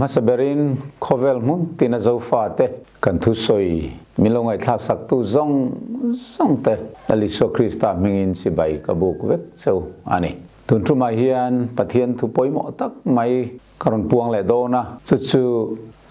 hmasa berin khawvel hmun tina Zofate kan thusawi min lo ngaihthlaksaktu zawng zawngte Lal Isua Krista hmingin chibai ka buk vek cheu a ni. Tun tumah hian Pathian thu pawimawh tak mai ka rawn puang leh dawn a, chu chu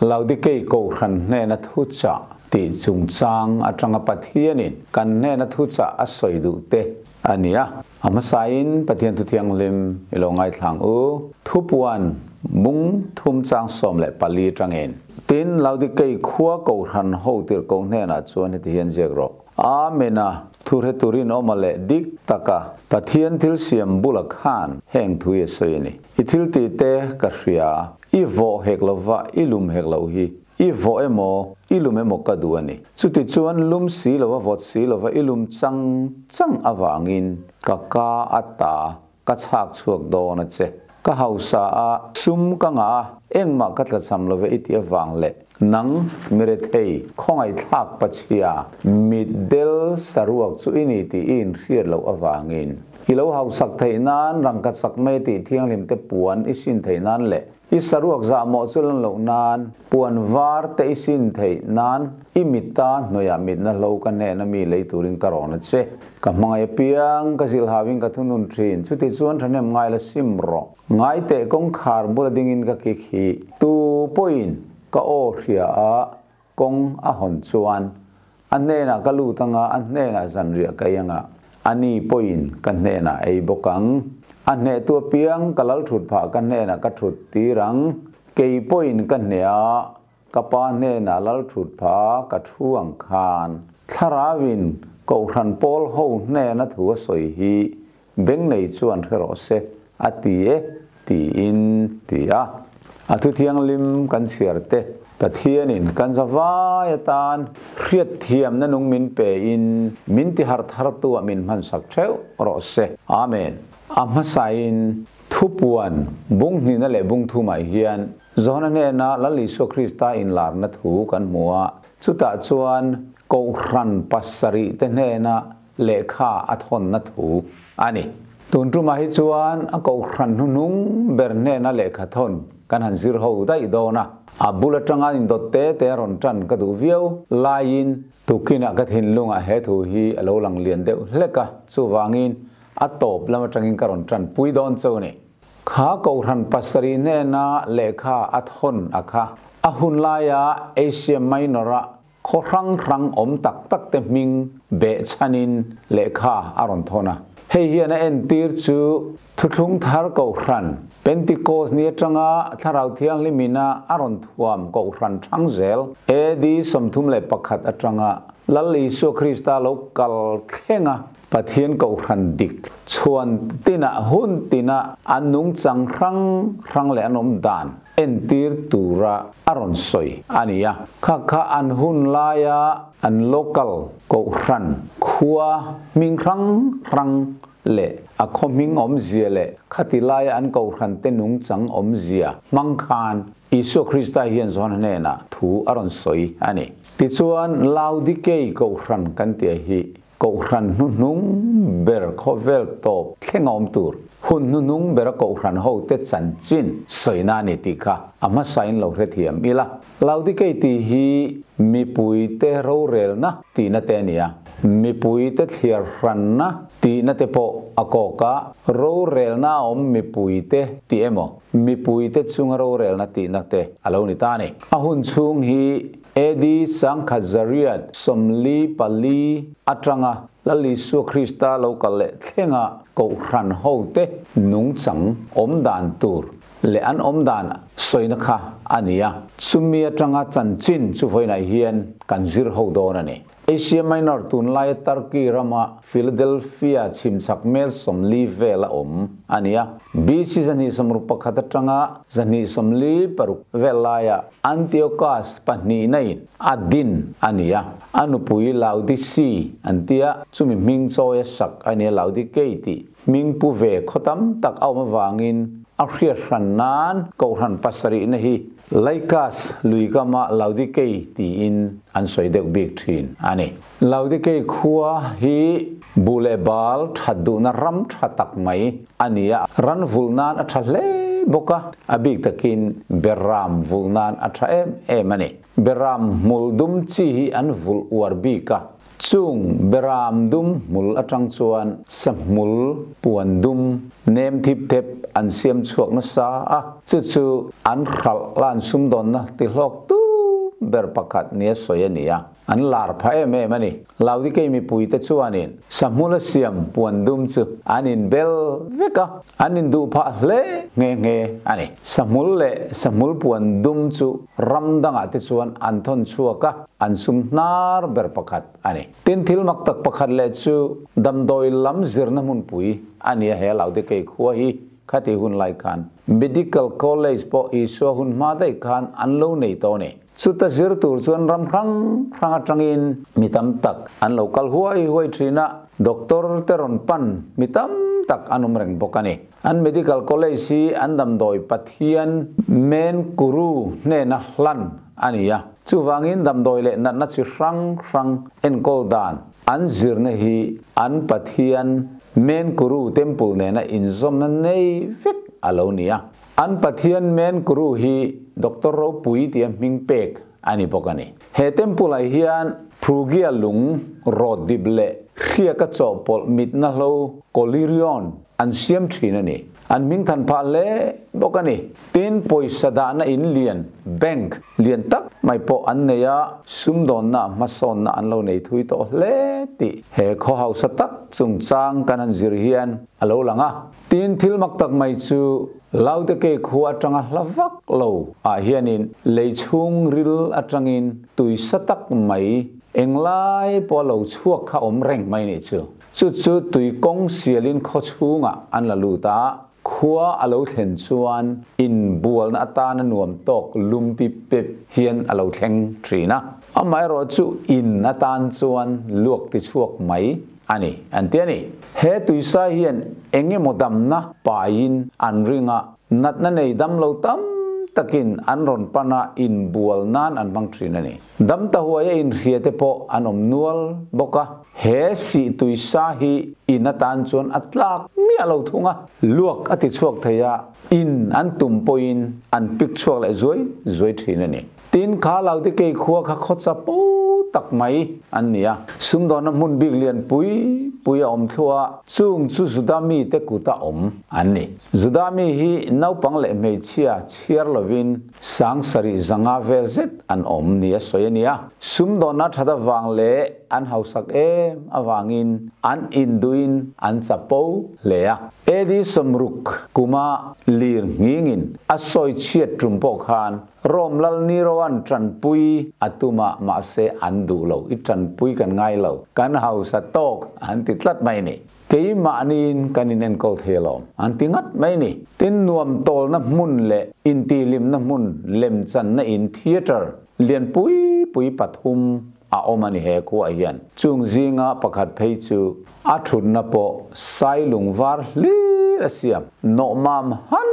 Laodikei Kohhran hnena thuchah tih chungchang atanga Pathianin kan hnena thuchah a sawi duh te a ni a. A hmasain Pathian thu thianghlim i lo ngaithlang u, thupuan bung thum chang 14 atangin. Tin, Laodikei khua Kohhran ho tirhkoh hnenah chuan heti hian ziak rawh, Amen a, thu hre turin awm a leh dik taka Pathian thil siam bula khan heng thu i a sawi a ni. I thil tih te ka hria, i vawh hek lova i lum hek loh hi, i vawh emaw i lum emaw ka duh a ni. Chuti chuan lum si lova vawt si lova i lum chang chang avangin ka ka ata ka chhak chhuak dawn a che. Ka hausa a, sum ka ngah a, engmah ka tlachham love i tih avang leh nang mirethei khawngaihthlak pachhia mitdel saruak chu i ni tih i inhriat loh avangin i lo hausak theih nan rangkhat sak mai tih thianghlim te puan i sin theih nan leh i saruak zahmawh chu lan loh nan puan var te i sin theih nan i mitta hnuaiah mitna hlo ka hnehna mi lei turin ka rawn a che. Ka hmangaih apiang ka zilhauin ka thunun thin, chuti chuan thahnem ngai la sim rawh. Ngaiteh kawngkhar bula dingin ka kik hi tu pawhin ka aw hria a kawng a hawn chuan a hnenah ka lut anga a hnenah zanriah ka ei anga a ni pawhin ka hnenah ei bawk ang. A hnehtu apiang ka lal thut phah ka hnenah ka thut tir ang, kei pawhin ka hneh a Ka pa hnenah lal thut pha ka thu ang khan Thlarauin Kohhran pawl ho hnena thu a sawi hi beng nei chuan hre rawh se a ti e tiin ti a. A thu thianghlim kan chhiar te Pathianin kan zavai atan hriatthiamna nung min pe in min ti harh thar tu ah min hmansak theuh rawh se. Amen. A hmasain thupuan bung hnihna leh bung thumah hian Johana hnena Lal Isua Krista inlarna thu kan hmu a, chutah chuan Kohhran pasarih te hnena lehkha a thawnna thu a ni. Tun tumah hi chuan a Kohhran hnuhnung ber hnena lehkha thawn kan han zir ho daih dawn a. A bul atanga indawt te te a rawn tan ka duh viau laiin tukinah ka thinlungah he thu hi a lo lang lian deuh hlek a, chuvangin a tawp lam atangin ka rawn tan pui dawn cheu a ni. Kha Kohhran pasarih hnena lehkha a thawn a kha. A hun laia Asia Minor-a khaw hrang hrang awm tak tak te hming behchhanin lehkha a rawn thawn a. Hei hian a entir chu Thuthlung Thar Kohhran, Pentecost ni atanga Thlarau Thianghlim ina a rawn thuam Kohhran hrang zel, AD 31 atanga Lal Isua Krista lo kal thlenga Pathian Kohhran dik chhuan tinah hun tina an nungchang hrang hrang leh an awm dan entir tura a rawn sawi a ni a. Kha kha an hun laia an local Kohhran khua hming hrang hrang leh a khaw hming awmzia leh khati laia an Kohhran te nungchang awmzia hmang khan Isua Krista hian Johana hnenah thu a rawn sawi a ni. Tichuan Laodikei Kohhran kan tih hi Kohhran hnuhnung ber khawvel tawp thleng a awm tur, hun hnuhnung bera Kohhran hote chanchin sawina a ni tih kha a hmasain lo hrethiam ila. Laodikei tih hi mipuite rorelna tihna te a ni a, mipuite thliar hranna tihna te pawh a kawk a, rorelna a awm mipuite tih emaw, mipuite chunga rorelna tihna te a lo ni ta a ni. A hun chhung hi AD 1444 atanga Lal Isua Krista lo kal leh thlenga Kohhran hote nungchang awm dan tur leh an awm dan sawina kha a ni a. Chumi atanga chanchin chu vawiinah hian kan zir ho dawn a ni. Asia Minor tunlaia Turkey rama Philadelphia chhimchhak mel 40 vel a awm a ni a. BC 261 atanga 246 vel laia Antiochus pahnihna-in a din a ni a, a nupui Laodice an ti a, chumi hming chawi a sak a ni a, Laodikei tih hming pu ve khaw tam tak a awm avangin a hriat hran nan Kohhran pasarihna hi Lycus lui kama Laodikei tiin an sawi deuh bik thin a ni. Laodikei khua hi bu leh bal that duhna ram tha tak mai a ni a, ran vulh nan a tha hle bawk a, a bik takin beram vulh nan a tha em em a ni. Beram hmul dum chi hi an vulh uar bik a, chung beram dum hmul atang chuan sahmul puan dum nem thip thep an siam chhuak nasa a, chu chu an hralh lan sumdawnna tihlawk tu ber pakhat nia sawi a ni a. An lar phah em em a ni. Laodikei mipuite chuanin sahmula siam puan dum chu an inbel vek a, an induh phah hle nghe nghe a ni. Sahmul leh sahmul puan dum chu ram dangah te chuan an thawn chhuak a, an sum hnar ber pakhat a ni. Tin, thil mak tak pakhat leh chu damdawi lam zirna hmunpui a ni a, he Laodikei khua hi khati hun lai khan Medical College pawh Isua hun hma daih khan an lo nei tawh a ni. Chuta zir tur chuan ram hrang hrang atangin mi tam tak an lo kal huai huai thin a, doctor te rawn pan mi tam tak an awm reng bawk a ni. An medical college hi an damdawi Pathian Men Kuru hnena hlan a ni a, chuvangin damdawi leh natna chi hrang hrang enkawl dan an zirna hi an Pathian Men Kuru temple nena inzawmna nei vek a lo ni a. An Pathian Men Guru hi Doctor Ropui tia hming pek a ni bawk a ni. He temple ah hian Phrugia lung rawt dip leh hriaka chawhpawlh mitna hlo Collyrion an siam thin a ni. An hming than phah hle bawk a ni. Tin, pawisa dahna in lian, bank, lian tak mai pawh an nei a, sumdawnna hmasawnna an lo nei thui tawh hle tih he khaw hausa tak chungchang kan han zir hian a lo lang a. Tin, thil mak tak mai chu Laudeke khua atanga hla vak lo ah hianin lei chhung ril atangin tui sa tak mai englai pawh a lo chhuak kha awm reng mai nih chu. Chu chu tui kawng sialin khaw chhungah an la lut a, khua a lo thlen chuan inbualna atana nuam tawk lum pip pep hian a lo thleng thin a. Amaherawhchu in atan chuan luak ti chhuak mai a ni, an ti a ni. He tuisa hian eng emaw damna paiin an ring a, natna nei dam lo tam takin an rawn pan a, inbual nan an hmang thin a ni. Dam ta huaia inhria te pawh an awm nual bawk a, he sih tuisa hi in atan chuan a tlak miah lo thung a, luak a ti chhuak thei a, in an tum pawhin an pik chhuak leh zuai zuai thin a ni. Tin, kha Laodikei khua kha khawcha po tak mai an ni a. Sumdawnna hmun bik lian pui pui a awm thluah a, chung chu Juda mite kuta awm an ni. Juda mi hi naupang leh hmeichhia chhiar lovin sang sarih zanga vel zet an awm ni a sawi a ni a. Sumdawnna that avang leh an hausak em avangin an induhin an chapo hle a. AD 60 kuma lir nghingin a sawi chhiat tum pawh khan Rom lal Nero-a'n tanpui a tum a, mahse an duh lo. I tanpui kan ngai lo, kan hausa tawk an ti tlat mai ni. Keimahniin kan inenkawl thei alawm an ti ngat mai ni. Tin, nuam tawlna hmun leh intihhlimna hmun lemchanna in theatre lian pui pui pathum a awm a ni he khuaah hian. Chung zinga pakhat phei chu a thutna pawh sailung var hlir a siam nawhmam han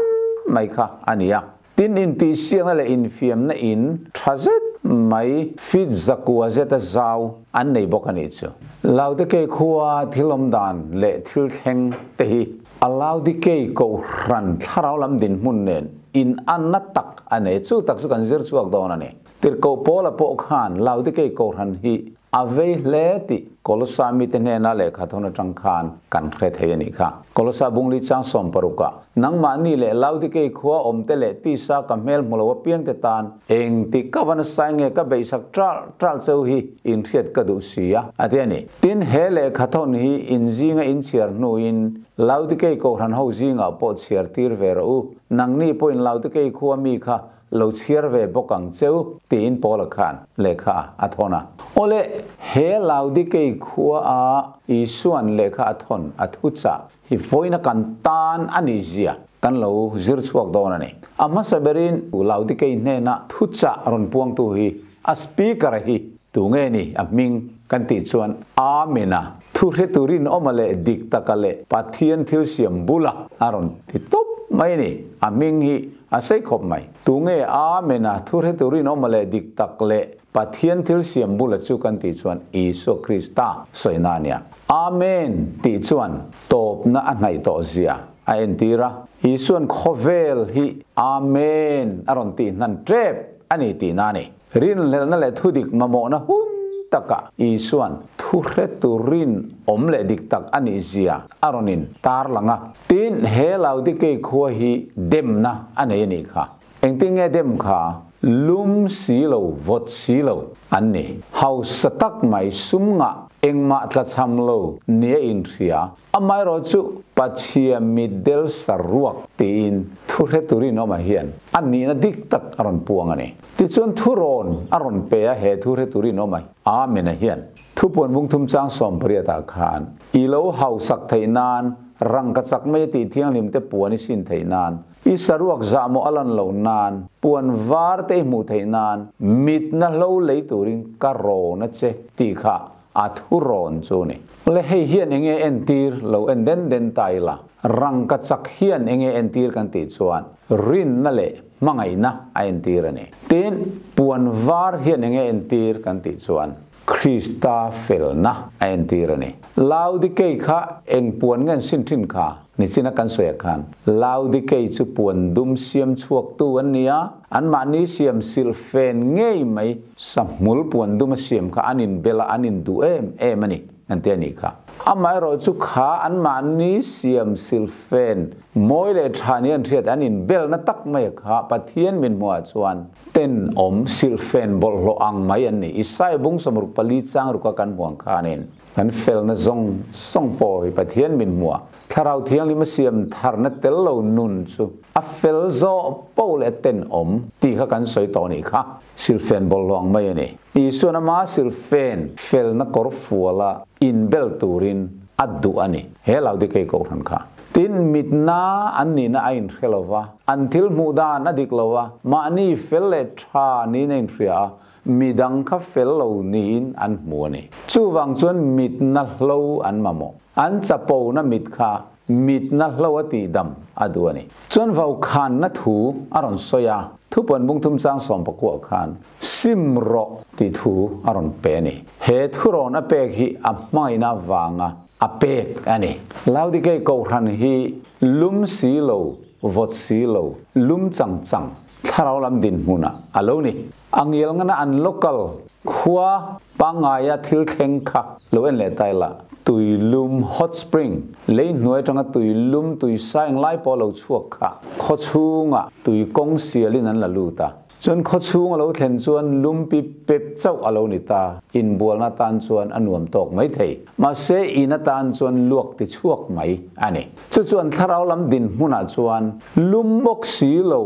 mai kha a ni a. Tin, intihsiakna leh infiamna in tha zet mai feet zakua zeta zau an nei bawk a nih chu. Laodikei khua thil awm dan leh thil thleng te hi a Laodikei kohhran thlarau lam dinhmun nen inanna tak a nei. Chu tak chu kan zir chhuak dawn a ni. Tirhkoh Paula pawh khan Laodikei kohhran hi A vei hle tih Kolosa mite hnena lehkha thawn atang khan kan hre thei a nih kha. Kolosa bungli chang 60 ah, Nangmahni leh Laodikei khua awmte leh tisa ka hmel hmu lo apiangte tan eng tih ka va nasai nge ka beihsak ṭal ṭal cheu hi in hriat ka duh si a, a ti a ni. Tin, he lehkha thawn hi in zinga in chhiar hnuin Laodikei kohhran ho zingah pawh chhiar tir ve rawh u. Nangni pawhin Laodikei khua mi kha Lo chhiar ve bawk ang cheu, tiin Paula khan lehkha a thawn a. Awle, he Laodikei khua a Isua'n lehkha a thawn a thuchah hi vawiina kan tan a nih zia kan lo zir chhuak dawn a ni. A hmasa berin Laodikei hnena thuchah rawn puangtu hi a speaker hi tu nge ni a hming kan tih chuan Amen a thu hre turin awma leh dik taka leh Pathian thil siam bula a rawn ti tawp mai a ni. A hming hi A sei khawp mai. Tunge Amen a thu hre turin awm leh dik tak leh Pathian thil siam bula chu kan tih chuan Isua Krista sawina a nia. Amen tih chuan tawpna a hnaih tawh zia a entir a. Isuan khawvel hi Amen a rawn tih hnan tep a ni tihna a ni. Rinhlelhna leh thudik mamawhna hun takah Isuan thu hretu rinawm leh dik tak a nih zia a rawn in tarlang a. Tin, he Laodikei khua hi demna a nei a nih kha. Engtin nge dem kha? Lum si lo, vawt si lo an ni. Hausa tak mai sum ngah engmah tlachham lo nia inhria. Amaherawh chu Pachhia mitdel saruak tiin thu hre turin awmah hian a nihna dik tak a rawn puang a ni. Tichuan thurawn a rawn pe a he thu hre turin awmah Amen-a hian thupuan bungthum chang sawmpariatah khan i lo hausak theih nan rangka chak mai a tih thianghlim te puan i sin theih nan i saruak zahmawh a lan loh nan puan var te i hmuh theih nan mitna hlo lei turin ka rawn a che tih kha A thu rawn chu ni. Le hei hian enge entir lo en den den ta ila, rangka chak hian enge entir kan tih chuan rinna leh hmangaihna a entir a ni. Tin, puan var hian enge entir kan tih chuan Krista felna a entir a ni. Laodikei kha eng puan nge an sin thin kha? Nichina kan sawi ah khan Laodikei chu puan dum siam chhuaktu an ni a, anmahni siam silh fen ngei mai sahmul puan dum a siam kha an inbel a, an induh em em a ni an ti a nih kha. Amaherawh chu kha anmahni siam silh fen mawi leh tha ni an hriat an inbelna tak mai a kha Pathian min hmuh ah chuan tenawm silh fen bawlhhlawh ang mai an ni. Isaiah bung 64 chang ruka kan hmuh ang khanin Kan felna zawng zawng pawh hi Pathian min hmuh a, Thlarau Thianghlim a siam tharna tel lo nun chu a fel zawh poh leh tenawm tih kha kan sawi tawh nih kha. Silfen bawlhhlawh ang mai a ni. Isuan ama silfen felna kawr fuala inbel turin a duh a ni. He Laodikei Kohhran kha. Tin, mitna an nihna a inhre lo va, an thil hmuh dan a dik lo a, mahni fel leh tha niin a inhria a, Midang kha fel lo niin an hmu a ni. Chuvang chuan mitna hlo an mamawh. An chapona mit kha mitna hlo a tihdam a duh a ni. Chuan vaukhanna thu a rawn sawi a, thupuan bungthum chang sawmpakuah khan sim rawh tih thu a rawn pe a ni. He thurawn a pek hi a hmangaihna vanga a pek a ni. Laodikei Kohhran hi lum si lo, vawt si lo, lum chang chang thlarau lam dinhmunah a lo ni. A ngial ngana an local khua pangngaia thil thleng kha lo en leh ta ila, tuilum hot spring lei hnuai atanga tuilum tui saing lai pawh lo chhuak kha khaw chhungah tui kawng sialin an la lut a. Chuan khaw chhung a lo thlen chuan lumpi pep chauh a lo ni ta, inbualna atan chuan a nuam tawk mai thei. Mahse in atan chuan luak ti chhuak mai a ni. Chu chuan thlarau lam dinhmunah chuan lum bawk si lo,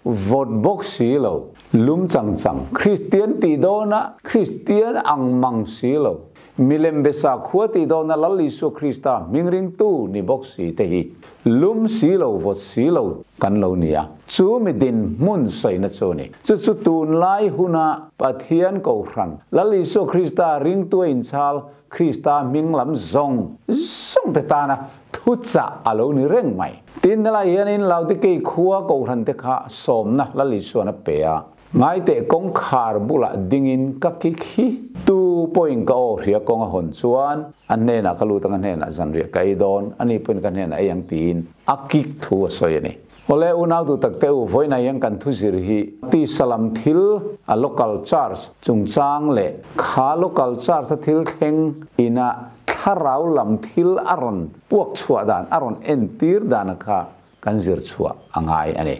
vawt bawk si lo, Lum chang chang, Kristian tih dawna Kristian ang mang si lo, milem be sakhua tih dawna Lal Isua Krista hming ringtu ni bawk si te hi lum si lo vawt si lo kan lo ni a, chu mi dinhmun sawina chu a ni. Chu chu tunlai huna Pathian Kohhran, Lal Isua Krista ringtu a inchhal Krista hming lam zawng zawng te tana thuchah a lo ni reng mai. Tin, helai hianin Laodikei khua Kohhran te kha sawmna Lal Isuan a pe a, Ngaiteh kawngkhar bulah dingin ka kik hi tu pawhin ka aw hria kawng a hawn chuan a hnenah ka lut ang a hnenah zanriah ka ei dawn, ani pawhin ka hnenah ei ang tiin a kik thu a sawi a ni. Awle unau duh tak te u, vawiinah hian kan thu zir hi tisa lam thil a local church chungchang leh kha local church a thil thleng ina thlarau lam thil a rawn puak chhuah dan a rawn entir dana kha kan zir chhuah a ngai a ni.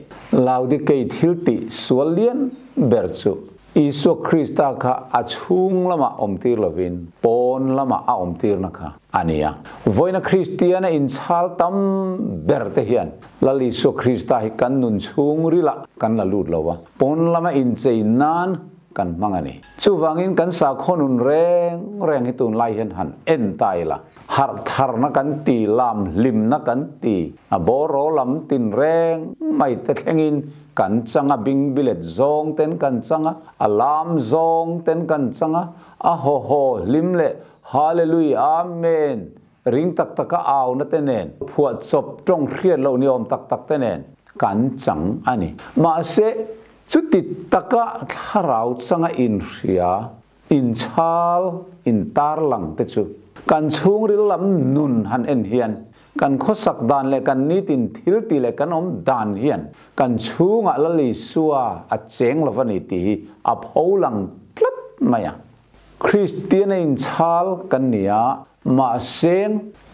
Laodikei thil tih sual lian ber chu Isua Krista kha a chhung lamah awmtir lovin pawn lamah a awmtirna kha a ni a. Vawiina Kristiana inchhal tam ber te hian Lal Isua Krista hi kan nun chhung rilah kan la lut lo a, pawn lama inchei nan kan hmang a ni. Chuvangin kan sakhaw nun reng reng hi tunlai hian han en ta ila, harh tharna kan ti, lam hlimna kan ti, a bawraw lam tin reng mai te thlengin Kan chang a bingbilet zawng ten kan chang a, a lam zawng ten kan chang a, a haw haw hlim leh Hallelui Amen ring tak taka auna te nen, phuah chawp tawng hriat loh ni awm tak tak te nen kan chang a ni. Mahse, chuti taka thlarau changa inhria, inchhal, intarlang te chu kan chhungril lam nun han en hian Kan khawsak dan leh kan nitin thil tih leh kan awm dan hian kan chhungah Lal Isua a cheng lo va ni tih hi a pholang tlat mai a. Kristian a inchhal kan ni a, mahse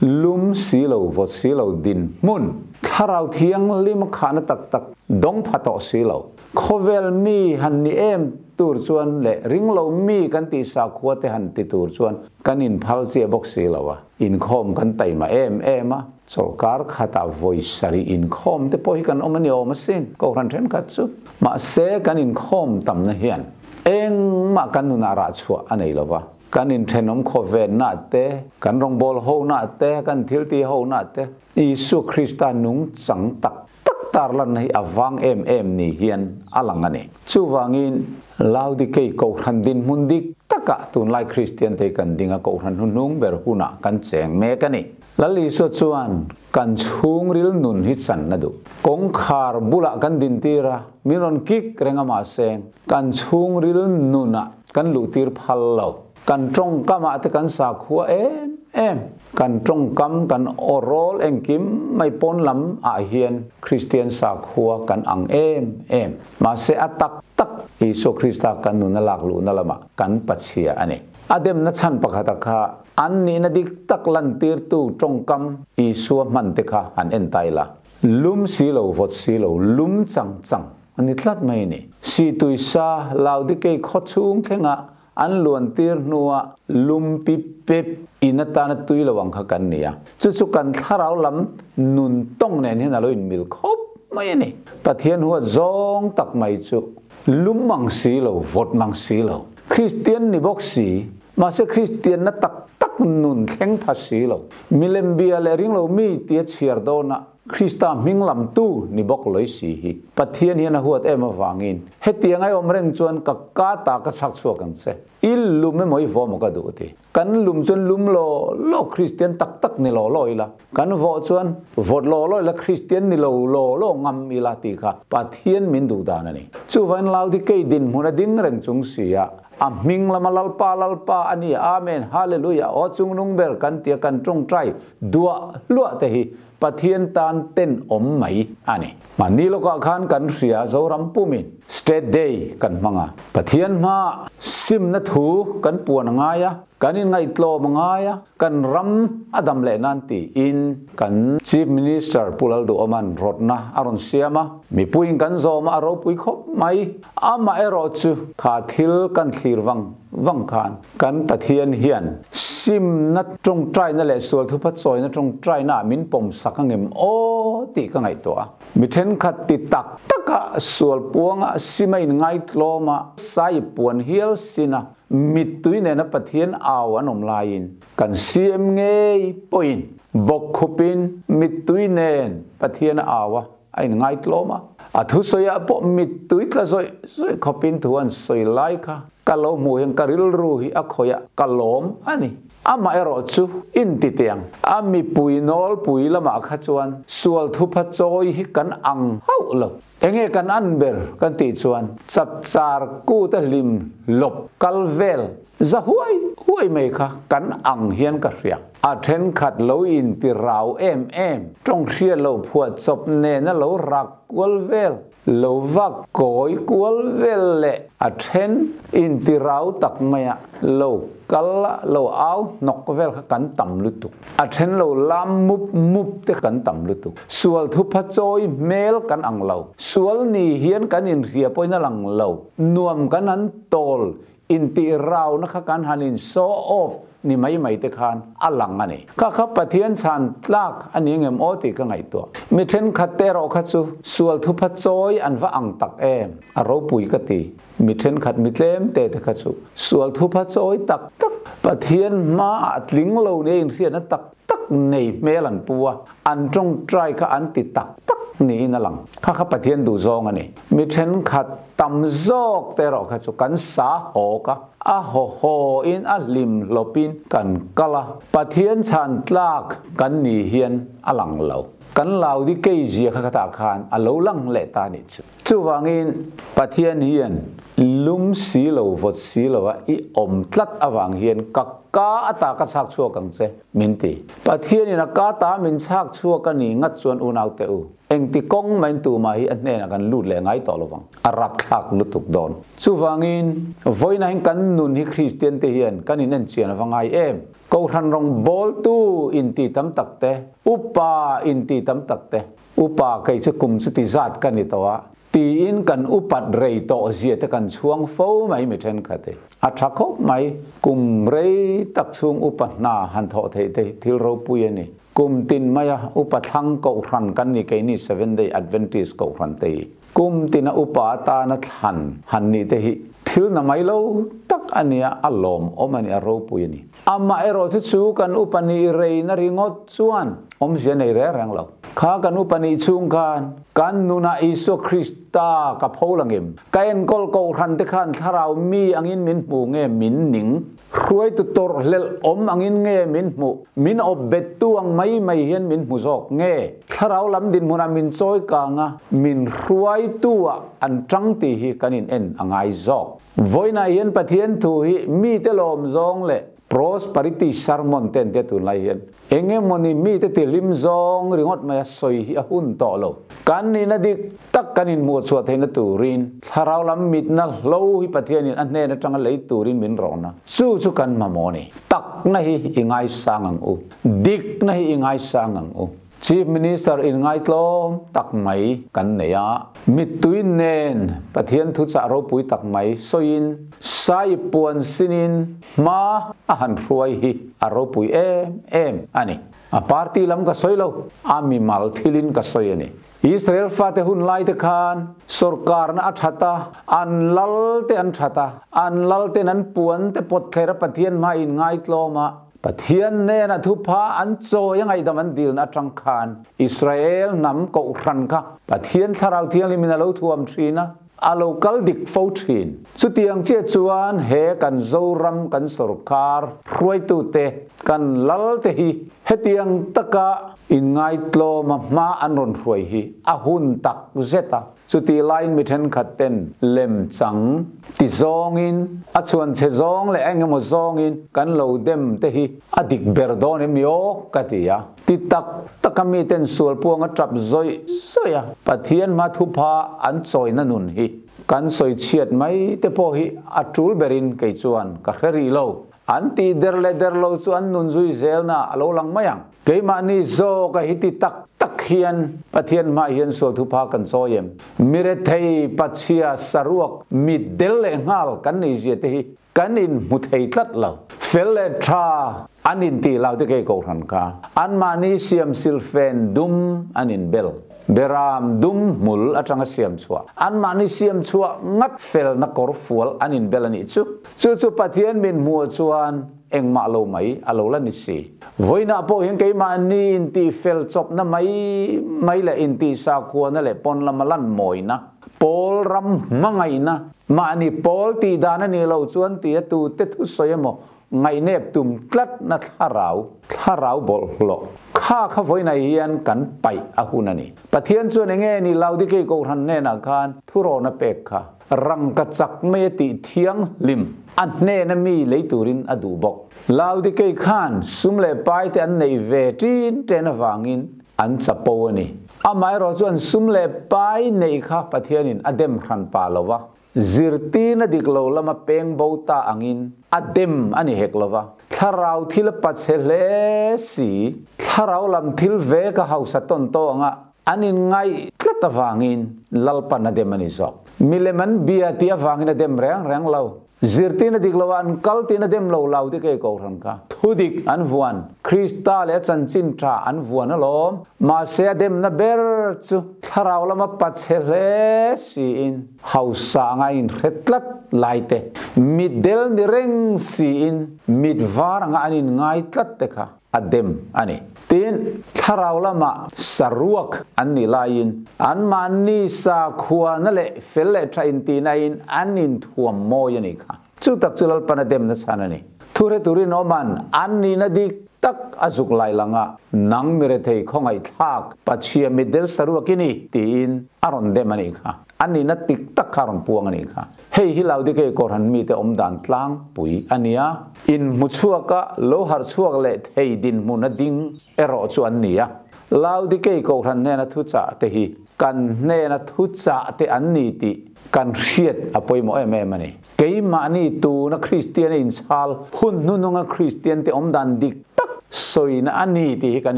lum si lo vawt si lo dinhmun Thlarau Thianghlim a khahna tak tak dawng pha tawh si lo. Khawvel mi han ni em tur chuan leh ringlo mi kan tih sakhua te han ti tur chuan kan inphal chiah bawk si lo a, inkhawm kan taima em em a, chawlhkar khatah vawi sarih inkhawm te pawh hi kan awm a ni awm asin, Kohhran thenkhat chu. Mahse kan inkhawm tamna hian engmah kan nunah rah chhuah a nei lo va, kan inthenawm khawvenna te, kan rawngbawl hona te, kan thiltih hona te, Isua Krista nungchang tak tak tarlanna hi a vang em em ni hian a lang a ni. Chuvangin, Laodikei Kohhran dinhmun dik takah tunlai Kristiante hi kan ding a, Kohhran hnuhnung ber hunah kan cheng mek a ni. Lal Isua chuan kan chhungril nun hi chan a duh. Kawngkhar bulah kan dintir a, min rawn kik reng a mahse kan chhungril nunah kan luhtir phal lo. Kan tawngkamah te kan sakhua em em. Kan tawngkam, kan aw rawl engkim mai pawn lam ah hian Kristian sakhua kan ang em em. Mahse a tak tak Isua Krista kan nun a lak luhna lamah kan pachhia a ni. A demna chhan pakhata kha an nihna dik tak lantirtu tawngkam Isua hman te kha han en ta ila. Lum si lo, vawt si lo, lum chang chang a ni tlat mai a ni. Situisa Laodikei khaw chhung thlenga An luan tir hnua lum pip pep in atana tui lo ang kha kan ni a. Chu chu kan thlarau lam nun tawng nen hian a lo inmil khawp mai a ni. Pathian huat zawng tak mai chu lum mang si lo, vawt mang si lo, Kristian ni bawk si, mahse Kristianna tak tak nun thleng pha si lo, milem bia leh ringlo mi tia chhiar dawna Krista hming lamtu ni bawk loi si hi Pathian hian a huat em avangin hetiang ai awm reng chuan ka ka ta ka chhak chhuak ang che. I lum emaw i vaw maw ka duh ti. Kan lum chuan lum law law Kristian tak tak ni law law ila, kan vawh chuan vawt law law ila Kristian ni lo law law ngam ila tih kha Pathian min duh dan a ni. Chuvain Laodikei dinhmun a ding reng chung si a, a hming lama Lalpa Lalpa a ni Amen Hallelujah aw chungnung ber kan tia kan tawngtai duah hluah te hi Pathian tan tenawm mai a ni. Mahni lawkah khan kan hria Zoram pumin State Day kan hmang a. Pathian hma simna thu kan puan a ngai a, kan inngaihtlawm a ngai a, kan ram a dam leh nan tiin kan Chief Minister Pu Lalduhawma'n rawtna a rawn siam a, mipuiin kan zawm a, a ropui khawp mai. Amaherawhchu kha thil kan thlir vang vang khan kan Pathian hian simna tawngtaina leh sual thupa chawina tawngtaina ah min pawm sak angem aw tih ka ngaihtuah a. Mi thenkhat ti tak taka sual puanga sim a inngaitlawm a, sai puan hial sin a, mittui nena Pathian au an awm laiin kan CM ngei pawhin bawkkhupin mittui nen Pathian a au a, A inngaitlawm a, a thusawiah pawh mittui tla zawih zawih khawpin thu an sawi lai kha ka lo hmuh hian ka rilru hi a khawih a, ka lawm a ni. Amah erawh chu inti teh ang, a mipui nawlpui lamah kha chuan sual thupha chawi hi kan ang hauh lo. Enge kan an ber kan tih chuan chapchar kut a hlim lawp kal vel za huai huai mai kha kan ang hian ka hria. A thenkhat lo inti rau em em, tawng hriat loh phuah chawp nena lo rak kual vel, lo vak kawi kual vel leh a then inti rau tak maia lo kal a, lo au hnawk vel kha kan tam lutuk. A then lo lam mup mup te kan tam lutuk. Sual thupha chawi hmel kan ang lo. Sual ni hian kan inhria pawhin a lang lo. Nuam kan han tawl Intih rauna kha kan han in show off ni mai mai te khan a lang a ni. Kha kha Pathian chhan tlak a ni ngem aw tih ka ngaihtuah. Mi thenkhat te erawh kha chu sual thupha chawi an va ang tak em? A ropui ka ti. Mi thenkhat mi tlem te te kha chu sual thupha chawi tak tak, Pathian hmaah tling lo nia inhriatna tak tak nei hmel an pu a, an tawngtai kha an ti tak tak niin a lang. Kha kha Pathian duh zawng a ni. Mi thenkhat tam zawk te erawh kha chu kan sa hawk a, a haw haw in a hlim hlawp in kan kal a, Pathian chhan tlak kan ni hian a lang lo. Kan Laodikei zia kha khatah khan a lo lang leh ta a nih chu. Chuvangin Pathian hian lum si lo vawt si lova i awm tlat avang hian ka ka ata ka chhak chhuak ang che min ti. Pathianin a ka ta min chhak chhuak a nih ngat chuan unaute u, engti kawng main tumah hi a hnenah kan lut leh ngai tawh lovang. A rapthlak lutuk dawn. Chuvangin vawiinahin kan nun hi Kristiante hian kan inenchian ava ngai em? Kohhran rawngbawltu inti tam tak te, upa inti tam tak te, upa kei chu kum chuti zat ka ni tawh a, tiin kan upat rei tawh zia te kan chhuang fo mai mi thenkhat hi. A tha khawp mai, kum rei tak chhung upa hna han thawh theih te hi thil ropui a ni. Kum tin maia upa thlang kohhran kan ni keini Seventh Day Adventist kohhran te hi. Kum tina upa atana thlan han nih te hi thil na mai lo tak a nia, a lawmawm a ni, a ropui a ni. Amaherawh chu chu kan upa nih reina ringawt chuan awmzia nei reng reng lo. Kha kan upa nih chhung khan kan nunah Isua Krista ka pho langim, ka enkawl kohhran te khan thlarau mi angin min hmu nge min ning? Hruaitu tawrh hlelh awm angin nge min hmuh? Min awp bettu ang mai mai hian min hmu zawk nge? Thlarau lam dinhmunah min chawi kang a, min hruaitu-ah an tang tih hi kan in en a ngai zawk. Vawiinah hian Pathian thu hi mite lawm zawng leh prosperity sermon te an tia tunlai hian Eng emawni mite tihlim zawng ringawt mai a sawi hi a hun tawh lo. Kan nihna dik tak kan inhmuh chhuah theihna turin thlarau lam mitna hlo hi Pathianin a hnen atanga lei turin min rawn a, chu chu kan mamawh a ni. Takna hi i ngaisang ang u. Dikna hi i ngaisang ang u. Chief Minister inngaitlawm tak mai kan nei a, mittui nen Pathian thuchah ropui tak mai sawiin sai puan sinin hma a han hruai hi a ropui em em a ni. A party lam ka sawi lo, a mimal thilin ka sawi a ni. Israel fate hun lai te khan sorkarna a that a, an lal te an that a, an lal ten an puan te pawtthler a Pathian hma inngaitlawm a, Pathian nena thupha an chawi a ngaihdam an dilna atang khan Israel hnam kohhran kha Pathian Thlarau Thianghlimin a lo thuam thin a, a lo kal dik fo thin. Chutiang chiah chuan he kan Zoram kan sorkar hruaitute, kan lalte hi hetiang taka inngaitlawma hma an rawn hruai hi a hun tak zet a. Chutih laiin mi thenkhat ten lem chang ti zawngin, a chhuan chhe zawng leh eng emaw zawngin kan lo dem te hi a dik ber dawn em ni aw ka ti a. Ti tak taka mi ten sual puang a tap zawih zawih a, Pathian hma thupha an chawina nun hi kan sawi chhiat mai te pawh hi a tul berin kei chuan ka hre rih lo. An tih der leh der lo chu an nun zui zelna a lo lang mai ang. Keimahni zawk a hiti tak tak hian Pathian hmah hian sual thupha kan chawi em? Mirethei, Pachhia, saruak, mit del leh nghal kan nei zia te hi kan in hmu thei tlat lo. Fel leh tha an in tih lo te kei kohhran kha anmahni siam silfen dum an in bel. Beram dum hmul atanga siam chhuah anmahni siam chhuah ngat felna kawr fual an in bel a nih chu. Chu chu Pathian min hmuh chuan engmah lo mai a lo la ni si. Vawiinah pawh hian keimahni intihfel chawpna mai mai leh intihsakhuana leh pawn lama lan mawina, pawl ram hmangaihna, mahni pawl tih dan a nih loh chuan tia tute thusawi emaw ngaihnep tum tlatna thlarau, thlarau bawlhhlawh kha kha vawiinah hian kan paih a hun a ni. Pathian chuan enge ni Laodikei Kohhran hnenah khan thurawn a pek kha? Rangka chak mai a tih thianghlim a hnena mi lei turin a duh bawk. Laodikei khan sum leh pai te an neih ve ṭin ṭen avangin an chapo a ni. Amaherawh chuan sum leh pai neih kha Pathianin a dem hran pah lo va, zirtirna dik lo lama peng bo ta angin a dem a ni hek lo va. Thlarau thil a pachhe hle si, thlarau lam thil ve ka hausa tawn tawh anga An inngaih tlat avangin Lalpan a dem a ni zawk. Milem an bia tih avangin a dem reng reng lo. Zirtirna dik loah an kal tiin a dem lo lo dik ei kohhran kha. Thudik an vuan, Krista leh a chanchin tha an vuan alawm. Mahse a demna ber chu thlarau lama pachhe hle siin hausa anga inhre tlat lai te, mitdel ni reng siin mit var anga an inngai tlat te kha. a dem a ni. Tin, thlarau lama saruak an nih laiin anmahni sakhuana leh fel leh tha intihnain an inthuam mawi a nih kha. Chu tak chu Lalpan a demna chhan a ni. Thuhre turin awman an nihna dik tak a zuk lai lang a, Nang mi rethei khawngaihthlak, Pachhia mitdel saruak i ni, tiin a rawn dem a nih kha. A nihna tik tak kha a rawn puang a nih kha. Hei hi Laodikei Kohhran mite awm dan tlangpui a nia. Inhmu chhuaka lo harh chhuak leh thei dinhmun a ding erawh chu an ni a. Laodikei Kohhran hnena thuchah te hi kan hnena thuchah te an ni tih kan hriat a pawimawh em em a ni. Keimahni tuna Kristian a inchhal hun hnuhnunga Kristian te awm dan dik tak sawina a ni tih hi kan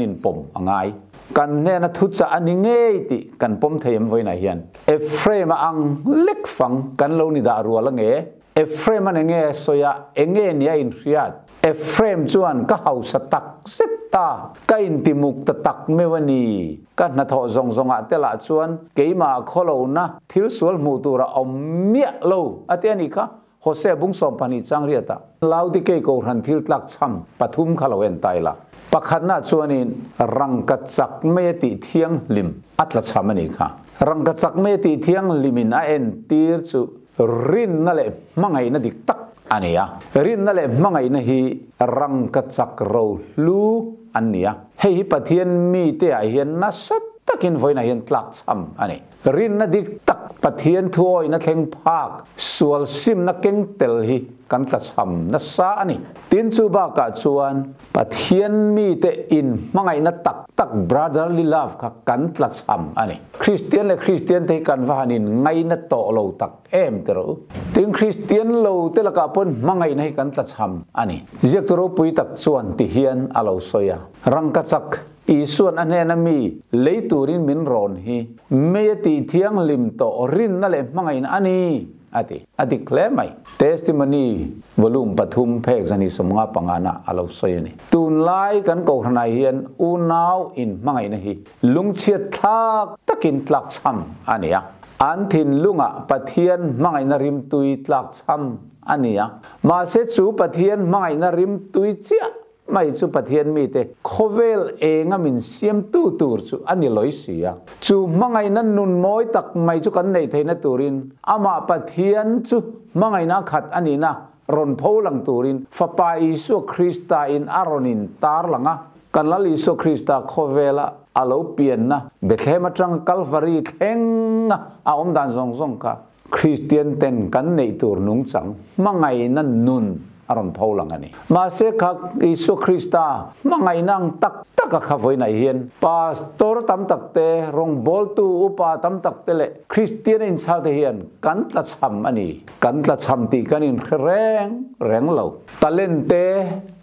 inpawm a ngai. Kan hnena thuchah a ni ngei tih kan pawm thei em vawiinah hian. Ephraim-a ang lek fang kan lo ni dah rual ange? Ephraim-a'n enge a sawi a, enge ni a inhriat? Ephraim chuan ka hausa tak zet ta, ka intimuk ta tak meuh a ni. Ka hnathawh zawng zawngah te lah chuan keimah khawlohna thil sual hmuh tur a awm miah lo, a ti a nih kha. Hosea bung 12 chang riatah Laodikei Kohhran thil tlak chham pathum kha lo en ta ila. Pakhatna chuanin rangka chak mai a tih thianghlim a tla chham a nih kha. Rangka chak mai a tih thianghlimin a entir chu rinna leh hmangaihna dik tak a ni a. Rinna leh hmangaihna hi rangka chak ro hlu an ni a. Hei hi Pathian mite ah hian nasa takin vawiinah hian tlak chham a ni. Rinna dik tak Pathian thuawihna thleng phak sual simna keng tel hi kan tlachham nasa a ni. Tin chu bakah chuan Pathian mite in hmangaihna tak tak brotherly love kha kan tlachham a ni. Kristian leh Kristian te hi kan va han in ngaina tawh lo tak em ti rawh u. Tin Kristian lo te lakah pawn hmangaihna hi kan tlachham a ni. Ziaktu ropui tak chuan ti hian a lo sawi a, Rangkachak Isuan a hnena mi lei turin min rawn hi mei a tih thianghlim tawh rinna leh hmangaihna a ni, a ti. A dik hle mai. Testimony Volume pathum phek zani 55 na a lo sawi a ni. Tunlai kan Kohhranah hian unau in hmangaihna hi lungchhiat thlak takin tlakchham a ni a. An thinlungah Pathian hmangaihna rimtui tlakchham a ni a. Mahse chu Pathian hmangaihna rimtui chiah Mai chu Pathian mite khawvel enga min siamtu tur chu a ni lawi si a. Chu hmangaihna nun mawi tak mai chu kan neih theihna turin amah Pathian chu hmangaihna khat a nihna rawn pho lang turin Fapa Isua Krista in a rawn in tar lang a. Kan Lal Isua Krista khawvela a lo pianna Bethlehem atang Kalvari thlenga a awm dan zawng zawng kha Kristian ten kan neih tur nungchang hmangaihna nun a rawn pho lang a ni. Mahse kha Isua Krista hmangaihna ang tak tak a kha vawiinah hian Pastor tam tak te, rawngbawltu upa tam tak te leh Kristian inchhal te hian kan tlachham a ni. Kan tlachham tih kan inhre reng reng lo. Talent te,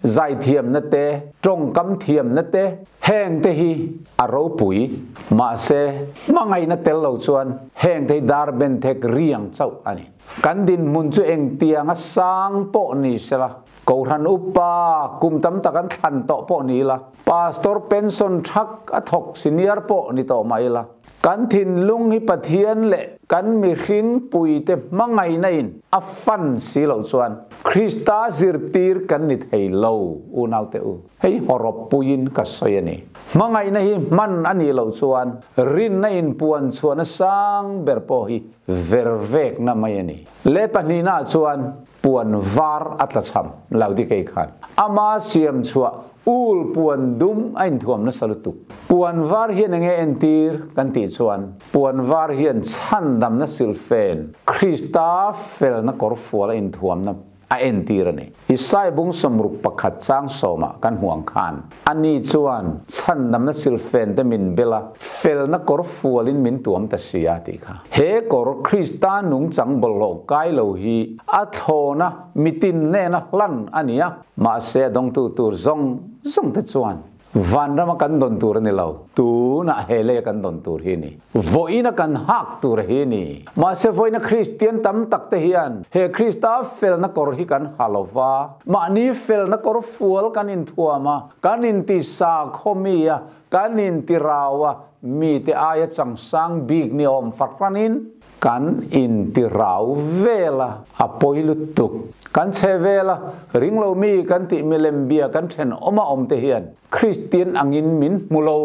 zaithiamna te, tawngkam thiamna te, heng te hi a ropui. Mahse, hmangaihna tel lo chuan heng te hi dar ben thek riang chauh a ni. Kan dinhmun chu engtianga sang pawh ni sela, Kohhran upa kum tam tak an thlan tawh pawh ni ila, Pastor pension thak a thawk senior pawh ni tawh mah ila, Kan thinlung hi Pathian leh kan mihring puite hmangaihna in a fan si loh chuan Krista zirtir kan ni thei lo, unaute u. Hei hawrawp puiin ka sawi a ni. Hmangaihna hi hman a nih loh chuan rinna in puan chhuahna sang ber pawh hi ver vekna mai a ni. Leh pahnihnaah chuan puan var a tlachham Laodikei khan ama siam chhuah ul puan dum a inthuam nasa lutuk. Puan var hian enge entir kan tih chuan puan var hian chhandamna silfen Krista felna kawr fual a inthuamna a entir a ni. Isai bung 61 chang sawmah kan hmuh ang khan ani chuan chhandamna silfen te min bel a, felna kawr fualin min tuam ta si a tih kha. He kawr Krista nungchang bawlhhlawh kai lo hi a thlawna mitin nena hlan a ni a, mahse a dawngtu tur zawng zawng te chuan Vanrama kan dawn tur a ni lo, tunah he leia kan dawn tur hi a ni. Vawiina kan hak tur hi a ni. Mahse vawiina Kristian tam tak te hian he Krista felna kawr hi kan ha lo va, mahni felna kawr fual kan inthuam a, kan inti sakhaw mi a, kan inti rau a, mite aia changsang bik ni awm fahranin Kan inti rau vel a, a pawi lutuk. Kan chhe vel a, ring lo mi kan tih milem bia kan then awm a awm te hian Kristian angin min hmu lo.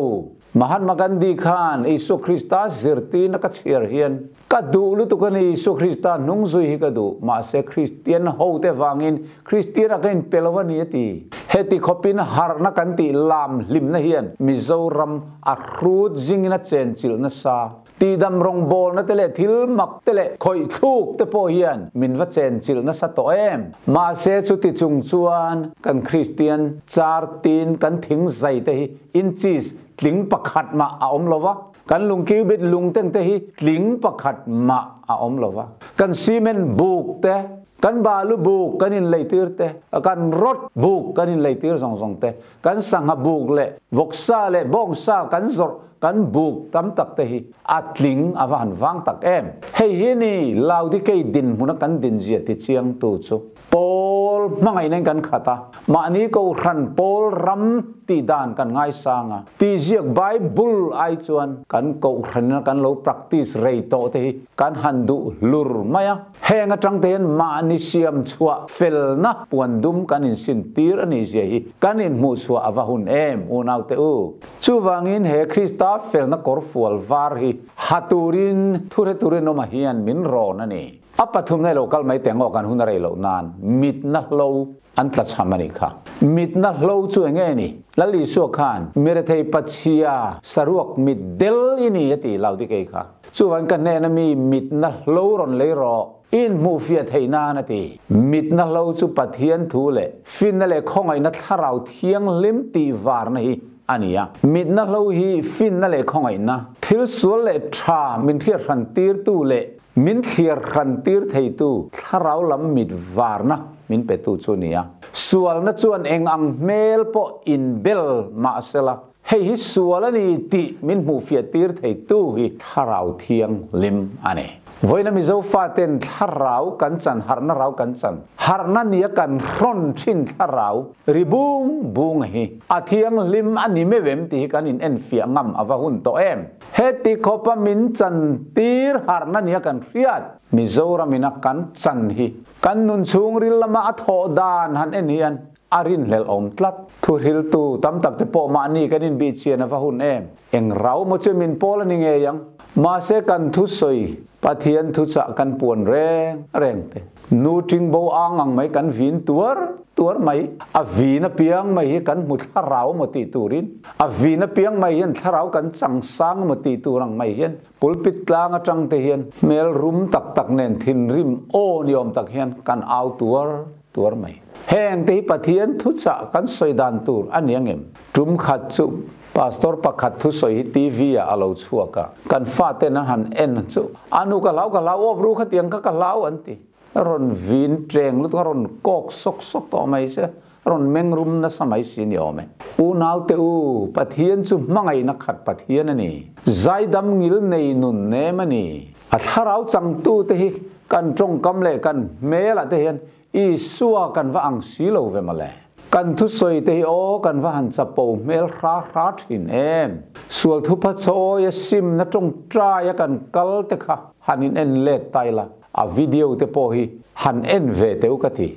Mahatma Gandhi khan Isua Krista zirtirna ka chhiar hian ka duh lutuk a ni, Isua Krista hnung zui hi ka duh, mahse Kristian hote vangin Kristian a ka inpe lo a ni a ti. Heti khawpin harhna kan tih lam hlimna hian Mizoram a hrut zingin a chenchilh nasa. Tihdam rawngbawlna te leh thil mak te leh khawih thluk te pawh hian min va chenchilh nasa tawh em? Mahse chuti chung chuan kan Kristian char tin kan thing zai te hi inches tling pakhat mah a awm lo va, kan lung cubit lung teng te hi tling pakhat mah a awm lo va, kan cement buk te, kan balu buk kan inleitir te, kan rod buk kan inleitir zawng zawng te, Kan sangha buk leh vawksa leh bawngsa kan zawrh kan buk tam tak te hi a tling a va han vang tak em. Hei hi ni Laodikei dinhmuna kan dinzia ti chiangtu chu pawl hmangaihna in kan khat a, mahni kohhran pawl ram tih dan kan ngaisang a, tihziak Bible ai chuan kan kohhranina kan lo practice rei tawh te hi kan han duh hlur mai a. Heng atang te hian mahni siam chhuah felna puan dum kan insin tir a nih zia hi kan inhmuh chhuah a va hun em, unaute u. Chuvangin he Krista felna kawr fual var hi ha turin thu hre turin awma hian min rawn a ni. A pathumna i lo kal mai teh ngawh kan hun a rei loh nan mitna hlo an tla chham a nih kha. Mitna hlo chu eng nge ni? Lal Isua khan mirethei pachhia saruak mit del i ni a ti lo ti kei kha. Chuvan ka hnena mi mitna hlo rawn lei rawh, i inhmuh fiah theih nan a ti. Mitna hlo chu Pathian thu leh finna leh khawngaihna thlarau thianghlim tih varna hi a ni a. Mitna hlo hi finna leh khawngaihna, thil sual leh tha min hriat hran tirtu leh min thliar hran tir theitu thlarau lam mit varna min petu chu a ni a. Sualna chuan eng ang hmel pawh inbel mah sela, Hei hi sual a ni tih min hmuhfiah tir theitu hi thlarau thianghlim a ni. Vawiina Mizo faten thlarau kan chan, harhna rau kan chan, harhna nia kan hrawn thin thlarau ri bung bung hi a thianghlim a ni meuh em tih hi kan in enfiah ngam a va hun tawh em? Heti khawpa min chan tir harhna nia kan hriat Mizoramina kan chan hi kan nun chhungril lama a thawh dan han en hian A rinhlelh awm tlat. Thuhriltu tam tak te pawh mahni kan inbih chian a va hun em? Eng rau maw chu min pawl a ni ngei ang. Mahse kan thusawi Pathian thuchah kan puan reng reng te. Nu ting bo ang ang mai kan vin tuar tuar mai. A vin apiang mai hi kan hmu thlarau maw tih turin, a vin apiang mai hian thlarau kan chang sang maw tih tur ang mai hian pulpit tlang atang te hian hmel rum tak tak nen thinrim aw ni awm tak hian kan au tuar tuar mai. Heng te hi Pathian thuchah kan sawi dan tur a ni angem? Tum khat chu Pastor pakhat thusawi hi TV ah a lo chhuak a, kan faten an han en chu, A nu ka hlau ka hlau awp ru khatiang kha ka hlau an ti. A rawn vin tleng lutuk a rawn kawk sawk sawk tawh mai se, a rawn meng rum nasa mai si ni awm e. Unaute u, Pathian chu hmangaihna khat Pathian a ni. Zaidam ngil nei nun nem a ni. A thlarau changtute hi kan tawngkam leh kan hmelah te hian Isua kan va ang si lo ve mawle. Kan thusawi te hi aw kan va han chapo hmel hra hra thin em. Sual thupha chawi a simna tawngtai a kan kal te kha han in en let ta ila, a video te pawh hi han en ve teu ka ti.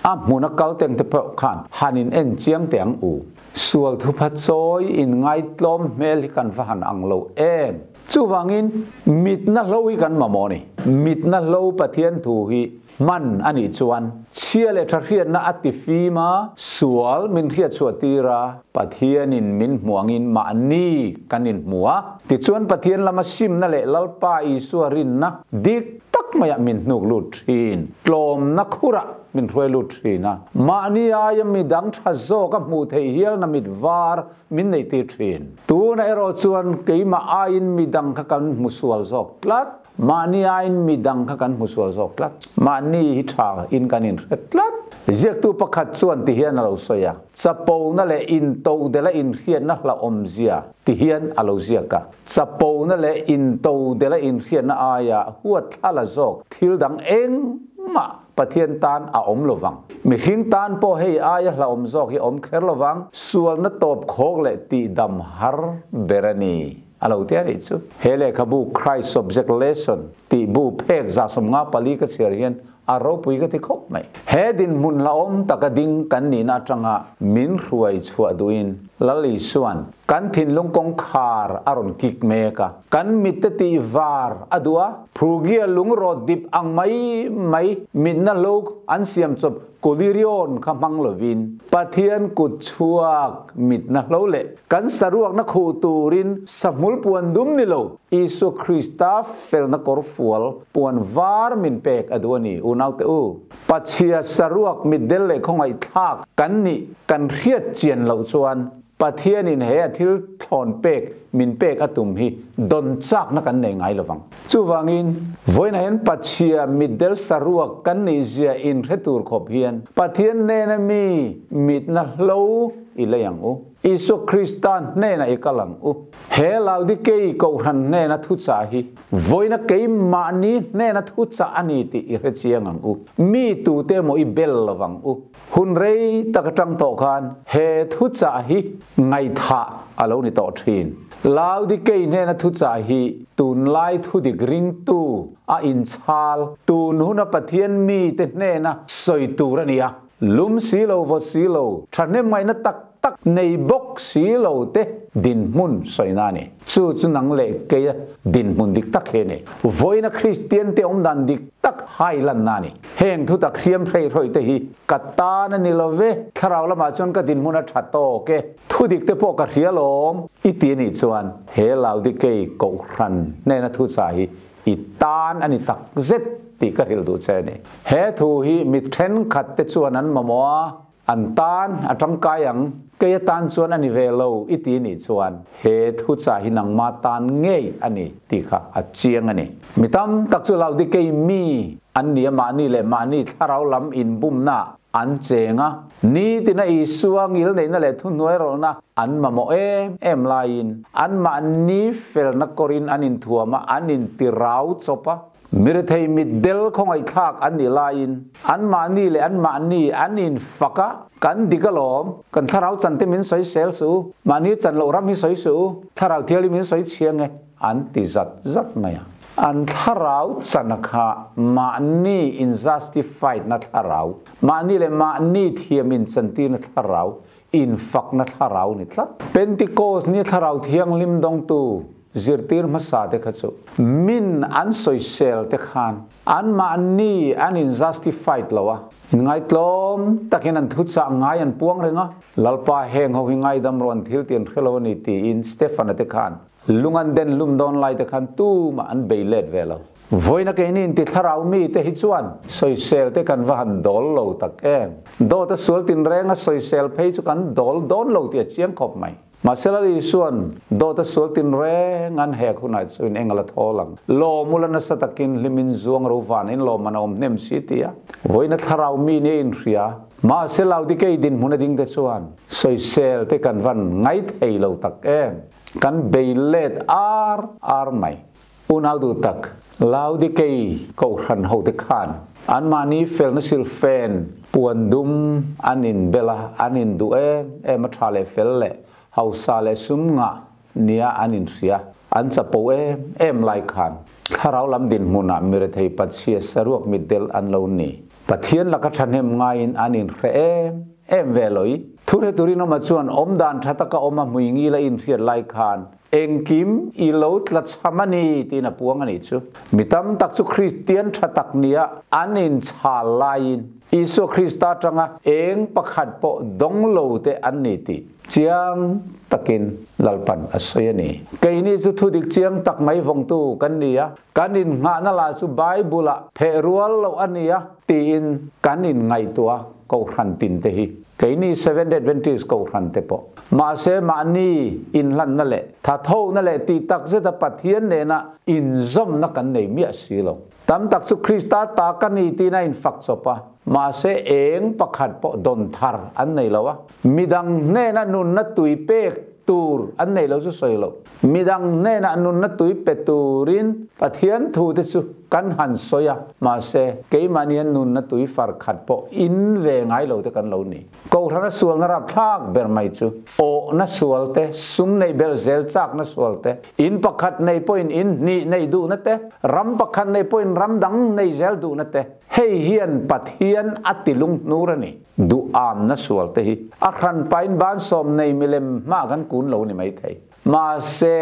A hmuna kal teng te pawh khan han in en chiang teh ang u. Sual thupha chawi in ngaitlawm hmel hi kan va han ang lo em. Chuvangin mitna hlo hi kan mamawh a ni. Mitna hlo Pathian thu hi hman a nih chuan chhia leh tha hriatna a ti fim a, sual min hriatchhuah tir a, Pathianin min hmuh angin mahni kan inhmu a. Tichuan Pathian lama simna leh Lalpa Isua rinna dik tak maiah min hnuk lut thin. Tlawmna khurah min hruai lut thin a. Mahni aia midang tha zawk a hmuh theih hialna mit var min neih tir thin. Tuna erawh chuan keimah aiin midang kha kan hmu sual zawk tlat. Mahni aiin midang kha kan hmu sual zawk tlat. Mahni hi tha in kan inhre tlat. Ziaktu pakhat chuan ti hian a lo sawi a, Chapona leh intodela inhriatna hlauhawmzia ti hian a lo ziak a. Chapona leh intodela inhriatna aia huatthlala zawk thil dang engmah Pathian tan a awm lo vang. Mihring tan pawh hei aia hlauhawm zawk hi a awm kher lo vang. Sualna tawp khawk leh tihdam har ber a ni, a lo ti a nih chu. He lehkhabu Christ Subject Lesson tih bu phek 154 ka chhiar hian a ropui ka ti khawp mai. He dinhmun hlauhawm taka ding kan nihna atanga min hruai chhuah duhin. Lal Isuan kan thinlung kawngkhar a rawn kik mek a, kan mitte tih var a duh a, Phrugia lungrawt dip ang mai mai mitna hlo an siam chawp Collyrion kha hmang lovin Pathian kut chhuak mitna hlo leh kan saruakna khuh turin sahmul puan dum ni lo Isua Krista felna kawr fual puan var min pek a duh a ni unaute u. Pachhia saruak mitdel leh khawngaihthlak kan nih kan hriat chian loh chuan Pathianin he a thil thlawn pek min pek a tum hi dawn chakna kan nei ngai lovang. Chuvangin, vawiinah hian Pachhia mitdel saruak kan nih zia inhre tur khawp hian Pathian hnena mi mitna hlo i lei ang u. Isua Krista hnenah i kal ang u. He Laodikei Kohhran hnena thuchah hi Vawiina keimahni hnena thuchah a ni tih i hre chiang ang u. Mi tute emaw i bel lovang u. Hun rei tak atang tawh khan he thuchah hi ngaihthah a lo ni tawh thin. Laodikei hnena thuchah hi tunlai thudik ringtu a inchhal tun huna Pathian mite hnena sawi tur a ni a. Lum si lo, vawt si lo, thahnem ngaihna tak tak nei bawk si lo te dinhmun sawina a ni. Chu chu nang leh keia dinhmun dik tak hi a ni. Vawiina Kristian te awmdan dik tak hai lanna a ni. Heng thutak hriam hreihrawih te hi ka tan a ni lo ve, thlarau lamah chuan ka dinhmun a tha tawk e, thudik te pawh ka hria lawm i ti a nih chuan he Laodikei Kohhran hnena thuchah hi I tan a ni tak zet tih ka hrilh duh che a ni. He thu hi mi thenkhat te chuan an mamawh a, an tan a tangkai ang, kei atan chuan a ni ve lo i ti nih chuan he thu chah hi nangma tan ngei a ni tih kha a chiang a ni. Mi tam tak chu Laodikei mi an ni a, mahni leh mahni thlarau lam inbumna An cheng a, nitina Isua ngilneihna leh thuhnuairawlhna an mamawh em em laiin anmahni felna kawrin an inthuam a, an intirau chawp a. Mirethei mitdel khawngaihthlak an nih laiin anmahni leh anmahni an infak a, Kan dik alawm, kan thlarau chante min sawi sel suh u, mahni chan loh ram hi sawi suh u, thlarau thial hi min sawi chhiang e, an ti zat zat mai a. An thlarau chana kha mahni in justified na thlarau, mahni leh mahni thiam in chantirna thlarau, infakna thlarau ni tlat. Pentecost ni thlarau thianghlim dawngtu zirtir hmasa te kha chu min an sawisel te khan an mahni an in justified lo a, inngaitlawm takin an thuchah ngai an puang reng a, Lalpa heng ho hi ngaidam rawh an thil ti an hre lo a ni tiin Stefan-a te khan Lung an den hlum dawn lai te khan tumah an bei let ve lo. Vawiina keini inti thlarau mi te hi chuan sawisel te kan va han dawl lo tak em. Dawt a sual tinreng a sawisel phei chu kan dawl dawn lo tih a chiang khawp mai. Mahse Lal Isua'n dawt a sual tinreng an hek hunah chuan eng a la thawl ang. Lawm ula nasa takin hlimin zuang ro van in lawm an awm hnem si ti a. Vawiina thlarau mi nia inhria. Mahse Laodikei dinhmun a ding te chuan sawisel te kan van ngai thei lo tak em. Kan bei let ar ar mai. Unau duh tak, Laodikei Kohhran hote khan anmahni felna silfen puan dum an inbel a, an induh em em a tha leh fel leh hausa leh sum ngah nia an inhria, an chapo em em lai khan thlarau lam dinhmunah mirethei Patchhia saruak mitdel an lo ni. Pathian laka thahnem ngaiin an inhre em em ve loi. Thurhe turin awma chuan awmdan tha taka awm a hmui ngil a inhriat lai khan engkim i lo tla chham a ni tiin a puang a nih chu. Mi tam tak chu Kristian tha tak nia an inchhal laiin Isua Krista atanga eng pakhat pawh dawng lo te an ni tih chiang takin Lalpan a sawi a ni. Keini chu thudik chiang tak mai vawngtu kan ni a, Kan innghahna lah chu Bible-ah pheh rual loh a nia tiin kan inngaihtuah a, Kohhran tin te hi keini Seventh Adventist Kohhran te pawh. Mahse mahni inhlanna leh thathona leh tih tak zeta Pathian nena inzawmna kan nei miah si lo. Tam tak chu Krista ta ka ni tiin a infak chawp a, mahse eng pakhat pawh dawn thar an nei lo a, midang hnena nunna tui pek tur an nei lo chu sawi lo. Midang hnenah nunna tui pe turin Pathian thute chu kan han sawi a, mahse, keimahni hian nunna tui far khat pawh in ve ngai lo te kan lo ni. Kohhrana sualna rapthlak ber mai chu awhna sual te, sum neih belh zel chakna sual te, in pakhat nei pawhin in hnih neih duhna te, ram pakhat nei pawhin ram dang nei zel duhna te. Hei hian Pathian a ti lunghnur a ni. Duhamna sual te hi a hran pain ban sawm nei milem hma kan kun lo ni mai thei. Mahse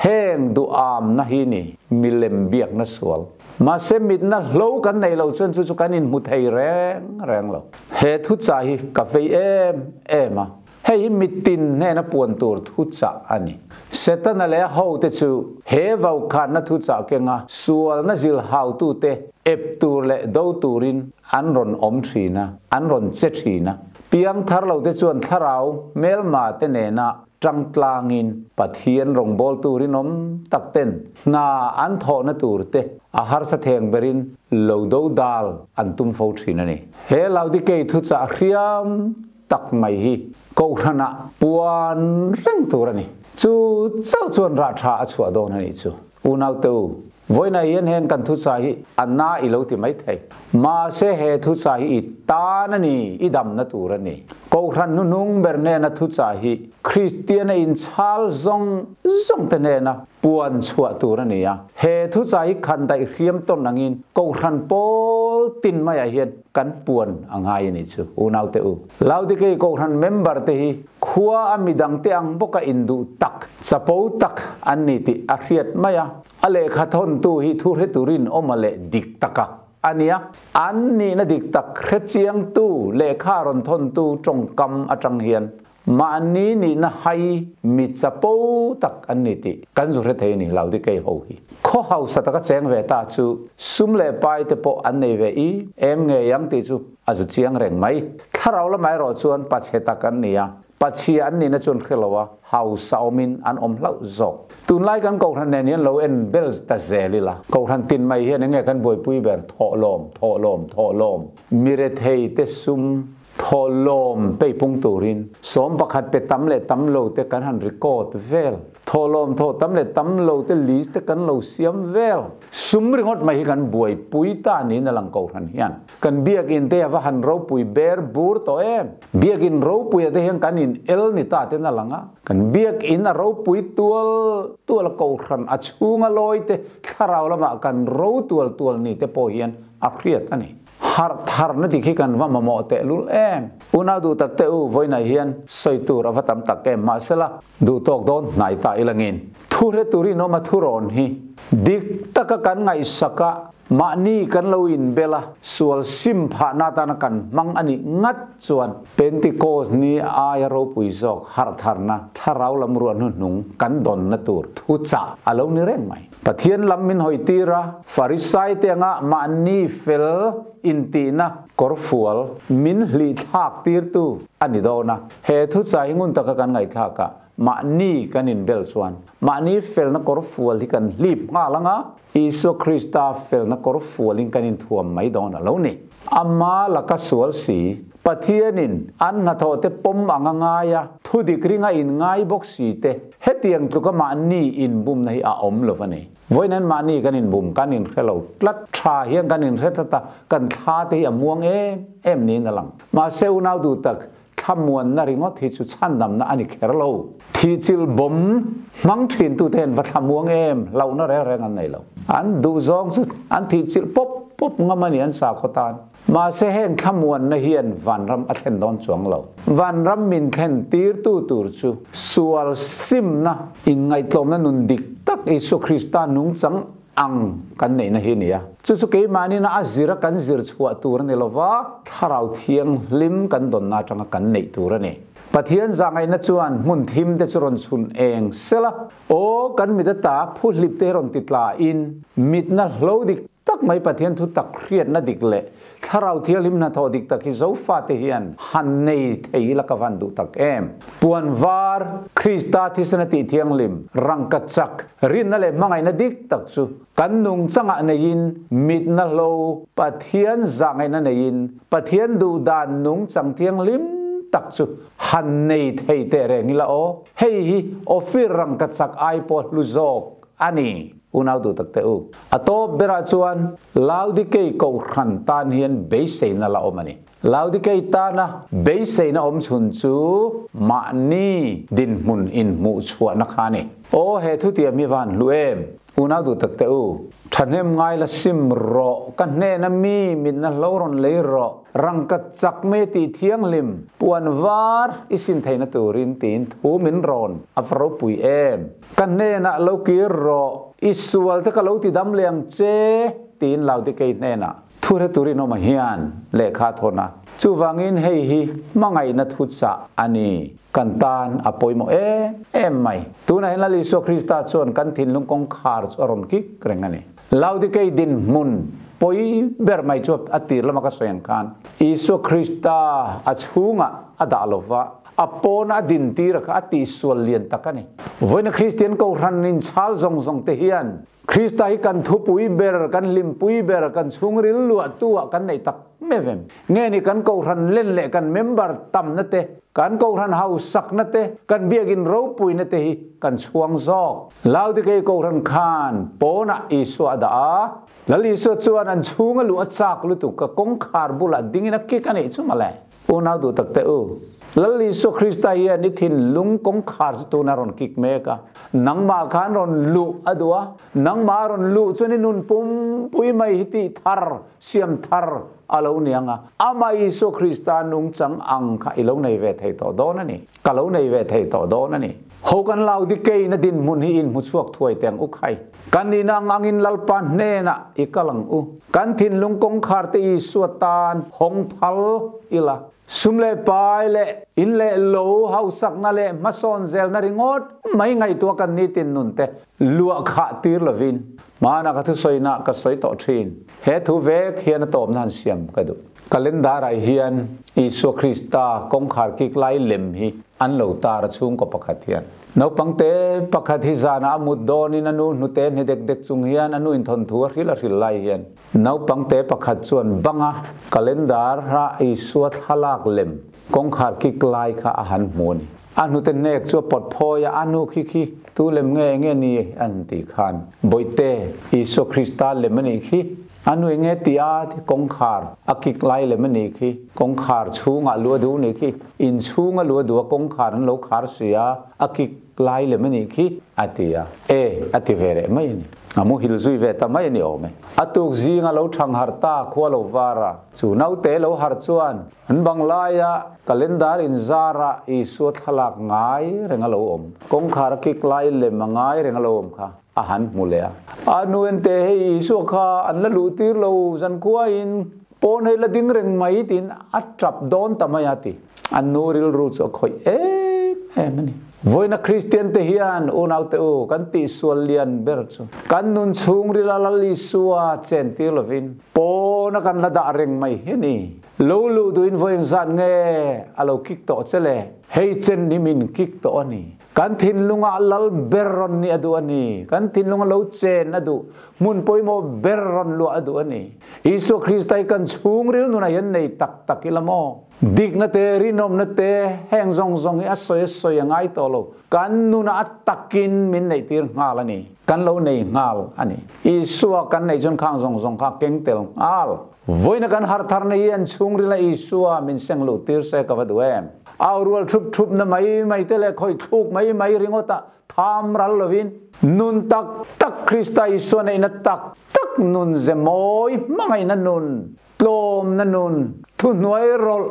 heng duhamna hi ni milem biakna sual. Mahse mitna hlo kan nei lo chuan chu chu kan inhmu thei reng reng lo. He thuchah hi ka vei em em a. Hei hi mitin hnena puan tur thuchah a ni. Setana leh a hote chu he vaukhanna thuchah kenga sualna zilhautute ep tur leh do turin an rawn awm thin a, an rawn che thin a. Piangthar lote chuan thlarau hmelma te nena tangtlangin Pathian rawngbawltu rinawm tak ten hna an thawhna tur te a harsa theng berin lo do dal an tum fo thin a ni. He Laodikei thuchah hriam tak mai hi Kohhranah puan reng tur a ni. Chu chauh chuan rah tha a chhuah dawn a nih chu. Unaute u, vawiinah hian heng kan thuchah hi a na i lo ti mai thei. Mahse he thuchah hi i tan a ni, i damna tur a ni. Kohhran hnuhnung ber hnena thuchah hi Kristiana inchhal zawng zawng te hnena puan chhuah tur a ni a. He thuchah hi khan daih hriam tawn angin Kohhran pawl tin maiah hian kan puan a ngai a nih chu. Unaute u, Laodikei Kohhran member te hi khua a midang te ang bawka induh tak, chapo tak an ni tih a hriat mai a. A lehkha thawntu hi thu hre turin awm a leh dik taka a nia. An nihna dik tak hre chiangtu lehkha rawn thawntu tawngkam atang hian Mahni nihna hai mi chapo tak an ni tih kan zu hre thei a ni, Laodikei ho hi. Khaw hausa taka cheng ve ta chu sum leh pai te pawh an nei ve i em ngei ang tih chu a zu chiang reng mai. Thlarau lamah erawh chuan pachhe tak an ni a, pachhia an nihna chuan hre lo a, hausa awmin an awm hlauh zawk. Tunlai kan Kohhran nen hian lo en bel ta zel ila, Kohhran tin mai hian enge kan buaipui ber, thawhlawm, thawhlawm, thawhlawm, mi rethei te sum, Thawhlawm peipung turin sawm pakhat pe tam leh tam lo te kan han record vel. Thawhlawm thaw tam leh tam lo te list te kan lo siam vel. Sum ringawt mai hi kan buaipui ta niin a lang Kohhran hian. Kan biakinn te a va han ropui ber bur tawh em? Biakinn ropuia te hian kan in el ni ta ten a lang a. Kan biakinn a ropui tual tual a Kohhran a chhunga lawi te thlarau lamah kan ro tual tual ni te pawh hian a hriat a ni. Harh tharna dik hi kan va mamawh tehlul em? Unau duh tak teh u, vawiinah hian sawi tur a va tam tak em? Mahsela, duh tawk dawn hnai ta ilangin thu hre turin awm a thurawn hi dik taka kan ngaihsak a, mahni kan lo inbel a, sual sim phahna atana kan hmang a nih ngat chuan Pentecost ni aia ropui zawk harh tharna thlarau lam ruah hnuhnung kan dawnna tur thuchah a lo ni reng mai. Pathian lam min hawi tir a, Farisai te anga mahni fel intihna kawrfual min hlih thlak tirtu a ni dawn a. He thuchah hi ngun taka kan ngaihthlak a, mahni kan inbel chuan mahni felna kawrfual hi kan hlip nghal anga, Isua Krista felna kawrfualin kan inthuam mai dawn a lo ni. Ama laka sual si, Pathianin an hnathawhte pawm anga ngai a, thudik ringa inngai bawk si te, Hetiang tluka mahni inbumna hi a awm lo a ni. Vawiin mahni kan inbum, kan inhre lo tlat. Tha hian kan inhre tlat a, kan thla te hi a muang em em niin a lang. Mahse unau duh tak, thlamuanna ringawt hi chu chhandamna a ni kher lo. Thihchilh bawm hmang thintute hian va thlamuang em, hlauhna reng reng an nei lo. An duhzawng chu an thihchilh pawp pawp ngam a ni an sakhaw tan. Mahse heng thlamuanna hian vanram a thlen dawn chuang lo. Vanram min thlen tirtu tur chu sual simna, inngaihtlawmna nun dik tak Isua Krista nungchang ang kan neihna hi a ni a. Chu chu keimahniina a zira kan zir chhuah tur a ni lova, Thlarau Thianghlim kan dawnna atanga kan neih tur a ni. Pathian zahngaihna chuan hmun thim te chu rawn chhun eng sela, aw kan mit ata phuhlip te hi rawn ti tla in mitna hlo dik tak mai Pathian thu tak hriatna dik leh Thlarau Thianghlim hnathawh dik tak hi Zofate hian han nei thei ila ka van duh tak em. Puan var, Krista thisena tih thianghlim, rangka chak, rinna leh hmangaihna dik tak chu kan nungchangah neiin mitna hlo Pathian zahngaihna neiin Pathian duhdan nungchang thianghlim tak chu han nei thei teh reng ila aw. Hei hi Ophir rangka chak ai pawh hlu zawk a ni. Unau duh tak teh u. A tawp berah chuan Laodikei Kohhran tan hian beiseina la awm a ni. Laodikei tana beiseina awm chhun chu mahni dinhmun inhmuh chhuahna kha a ni. Aw he thutiam hi van hlu em? Unau duh tak te u, thahnem ngai la sim rawh, ka hnena mi mitna hlo rawn lei rawh, rangka chak mai tih thianghlim, puan var i sin theihna turin tiin thu min rawn a va ropui em. Ka hnenah lo kir rawh, i sual te ka lo ti dam leh ang che tiin Laodikei hnenah Thu hre turin awm hian lehkha a thawn a, chuvangin hei hi hmangaihna thu chah a ni. Kan tan a pawimawh em em mai. Tunah hian Lal Isua Krista chuan kan thinlung kawngkhar chu a rawn kik reng a ni. Laodikei dinhmun pawi ber mai chu a tir lama ka sawi ang khan Isua Krista a chhungah a dah lo va, a pawna a dintir a kha a tihsual lian tak a ni. Vawiina Kristian Kohhran inchhal zawng zawng te hian Krista hi kan thupui ber, kan hlimpui ber, kan chhungril luahtu ah kan neih tak meuh em? Nge ni kan kohhran len leh kan member tamna te, kan kohhran hausakna te, kan biakin ropuina te hi kan chhuang zawk? Laodikei kohhran khan pawnah Isua a dah a, Lal Isua chuan an chhunga luh a chak lutuk ka kawngkhar bulah dingin a kik a nih chu mawle. Unau duh tak teh u, Lal Isua Krista hian i thinlung kawngkhar chu tuna rawn kik mek a, nangmah khan rawn luh a duh a, nangmah a rawn luh chuan i nun pumpui mai hi tih thar, siam thar a lo ni ang a, amah Isua Krista nungchang ang kha i lo nei ve thei tawh dawn a ni, ka lo nei ve thei tawh dawn a ni. Ho kan Laodikeina dinhmun hi in hmuchhuak thuai teh ang u khai. Kan in ang angin Lalpa hnenah i kal ang u. Kan thinlung kawngkhar te Isua tan hawng phal ila. Sum leh pai leh in leh lo hausakna leh hmasawn zelna ringawt mai ngaihtuah kan nitin nun te luah khah tir lovin hmanah ka thusawina ka sawi tawh thin. He thu vek hian a tawpna han siam ka duh. Calendar ah hian Isua Krista kawngkhar kik lai lem hi an lo tar a chhungkaw pakhat hian. Naupang te pakhat hi zanah a mut dawnin a nu hnute hni dek dek chung hian a nu in thawnthu a hril a hril lai hian naupang te pakhat chuan banga calendar a Isua thlalak lem kawngkhar kik lai kha a han hmu a ni. A hnute hnek chu a pawt phawi a, a nu khi khi tu lem nge nge ni an tih khan Bawihte Isua Krista lem a nih khi. A nui nge ti a kawngkhar a kik lai lem a nih khi, kawngkhar chhungah lu a duh nih khi, in chhunga lu a duh a kawngkhar an lo khar si a, a kik lai lem a nih khi, a ti a. E, a ti ve leh mai a ni. A muhil zui ve ta mai a ni awm e. A tuk zing a lo thang harh ta, khua lo var a. Chu naute lo harh chuan an bang laia calendar inzar a Isua thlalak ngai reng a lo awm. Kawngkhar a kik lai lem a ngai reng a lo awm kha. A han hmu leh a. A nu ente hei Isua kha an la luh tir lo zankhua in pawn hei la ding reng mai tiin a tap dawn ta mai a ti. An nu rilru chu a khawih em em a ni. Vawiina Kristian te hian unau te u kan tihsual lian ber chu kan nun chhungrila Lal Isua chen tir lovin pawn a kan la dah reng mai hi a ni. Lo luh duhin vawiin zat nge a lo kik tawh che le? Hei chen ni min kik tawh a ni. Kan thinlungah lal ber rawn nih a duh a ni. Kan thinlunga lo chen a duh. Hmun pawimawh ber rawn luah a duh a ni. Isua Krista hi kan chhungril nunah hian nei tak tak ila maw? Dikna te, rinawmna te, heng zawng zawng hi a sawi a sawi a ngai tawh lo. Kan nunah a takin min neihtir nghal a ni. Kan lo nei nghal a ni. Isua kan neih chuan khang zawng zawng kha keng tel nghal. Vawiina kan harh tharna hi an chhungrila Isua min seng luh tir se ka va duh em? Au rual thup thup na mai mai te leh khawi thluk mai mai ringawt ah tham ral lovin nun tak tak Krista Isua neihna tak tak nun ze mawi hmangaihna nun, tlawmna nun, thuhnuai rawlh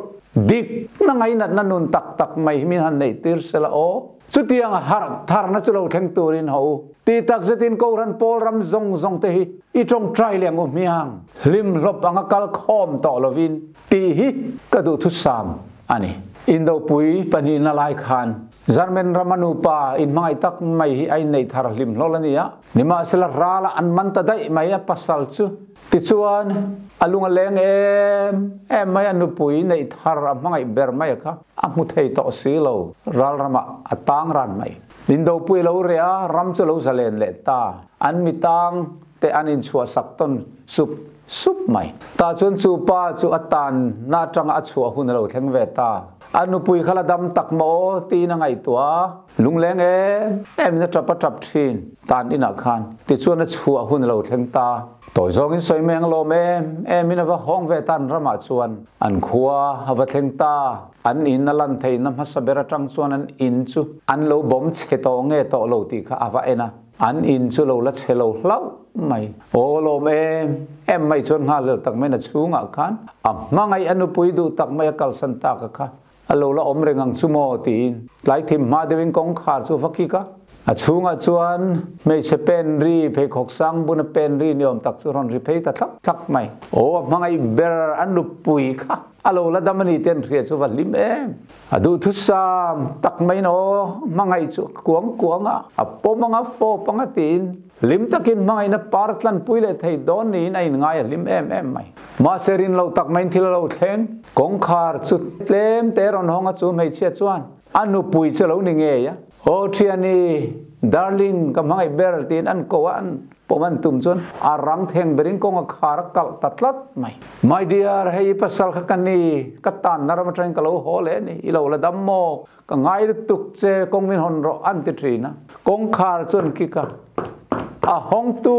dikna ngainatna nun tak tak mai hi min han neih tir sela aw. Chutiang harh tharna chu lo thleng turin ho u. Ti tak zetin Kohhran pawl ram zawng zawng te hi i tawngtai leh ang u hmiang. Hlim hlawp anga kal khawm tawh lovin tih hi ka duhthusam a ni. Indopui pahnihna lai khan German rama nupa inhmangaih tak mai hi a inneih thar hlim hlawl a ni a. Nimahsela rala an man ta daih mai a pasal chu. Tichuan, a lung a leng em em mai a, nupui neih thar a hmangaih ber mai a kha a hmu thei tawh si lo, ral ramah a tang ran mai. Indopui a lo reh a, ram chu a lo zalen leh ta, an mi tang te an inchhuahsak tawn sup sup mai. Tah chuan chu pa chu a tan na atanga a chhuah hun a lo thleng ve ta. A nupui kha la dam tak maw aw tiin a ngaihtuah a, lungleng em em in a tap a tap thin tan inah khan. Tichuan a chhuah hun a lo thleng ta. Tawi zawngin sawi mai ang lawm em em in a va hawng ve tan ramah chuan an khua a va thleng ta. An in a lan theihna hmasa ber atang chuan an in chu an lo bawm chhe tawh nge tawh lo tih kha a va en a. An in chu lo la chhe lo hlauh mai. Aw lawm em em mai chuan nghal tak mai na chhungah khan a hmangaih a nupui duh tak mai a kalsan tak a kha a lo la awm reng ang chu maw tiin tlai thim hma deuhin kawngkhar chu va kik a. A chhungah chuan hmeichhe pen ri pheikhawk sang buna pen ri ni awm tak chu rawn ri phei ta thlak thlak mai. Aw a hmangaih ber a nupui kha a lo la dam a ni ten hria chu va hlim em. A duhthusam tak maiin aw hmangaih chu a kuang kuang a, a pawm anga fawp anga tiin hlim takin hmangaihna par tlanpui leh thei dawn niin a inngai a hlim em em mai. Mahse rin lo tak maiin thil a lo thleng. Kawngkhar chu tlem te rawn hawng a chu hmeichhia chuan a nupui chu a lo ni ngei a. Aw thiani, darling, ka hmangaih ber tiin an ko a, an pawm an tum chuan a rang theng berin kawng a khar a kalh ta tlat mai. My dear, hei i pasal kha ka ni, ka tanna ram atangin ka lo haw leh a ni, i lo la dam maw, ka ngai lutuk che, kawng min hawn rawh an ti thin a. Kawngkhar chuan kik a, a hawngtu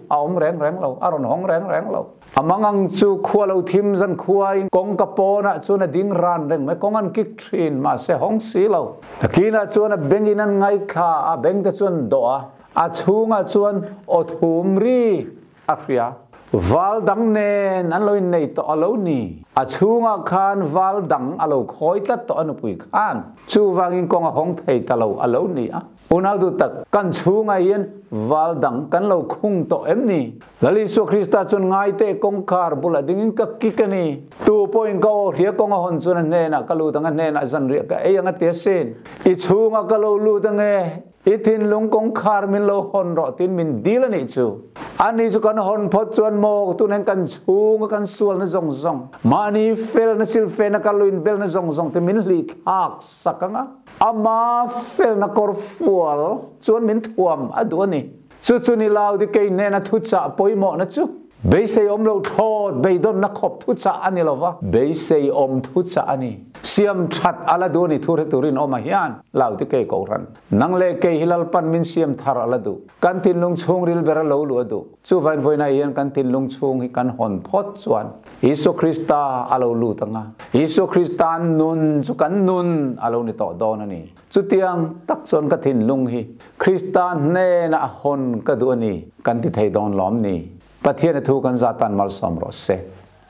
a awm reng reng lo, a rawn hawng reng reng lo. A mangang chu khua lo thim zan khuain kawngka pawnah chuan a ding ran reng mai, kawng an kik thin, mahse hawng si lo. Nakinah chuan a bengin an ngaithla a, beng te chuan dawh a, a chhungah chuan aw thum ri a hria. Val dang nen an lo innei tawh a lo ni. A chhungah khan val dang a lo khawi tlat tawh a nupui khan. Chuvangin kawng a hawng thei ta lo a lo ni a. Unau duh tak, kan chhungah hian val dang kan lo khung tawh em ni? Lal Isua Krista chuan ngaite kawngkhar bulah dingin ka kik a ni. Tu pawhin ka aw hria kawng a hawn chuan a hnenah ka lut ang, a hnenah zanriah ka ei ang a ti asin. I chhungah ka lo lut ang e, i thinlung kawngkhar min lo hawn rawh tiin min dil a nih chu. Ani chu kan hawn phawt chuan maw tunah hian kan chhunga kan sualna zawng zawng, mahni felna silfena ka luin belna zawng zawng te min hlih thlak sak ang a. Ama felna kawr fual chuan min thuam a duh a ni. Chu chu ni lo ti kei hnena thuchah pawimawhna chu beisei awm lo thlawt beidawnna khawp thuchah a ni lova, beisei awm thuchah a ni. Siam that a la duh a ni thu hre turin awm a hian lo ti kei kohhran. Nang leh kei hi Lalpan min siam thar a la duh. Kan thinlung chhungril ber a lo luh a duh. Chuvain vawiinah hian kan thinlung chhung hi kan hawn phawt chuan Isua Krista a lo lut ang a, Isua Krista nun chu kan nun a lo ni tawh dawn a ni. Chutiang tak chuan ka thinlung hi Krista hnenah hawn ka duh a ni kan ti thei dawn lawm ni? Pathian a thu kan zah tan malsawm rawh se.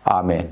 Amen.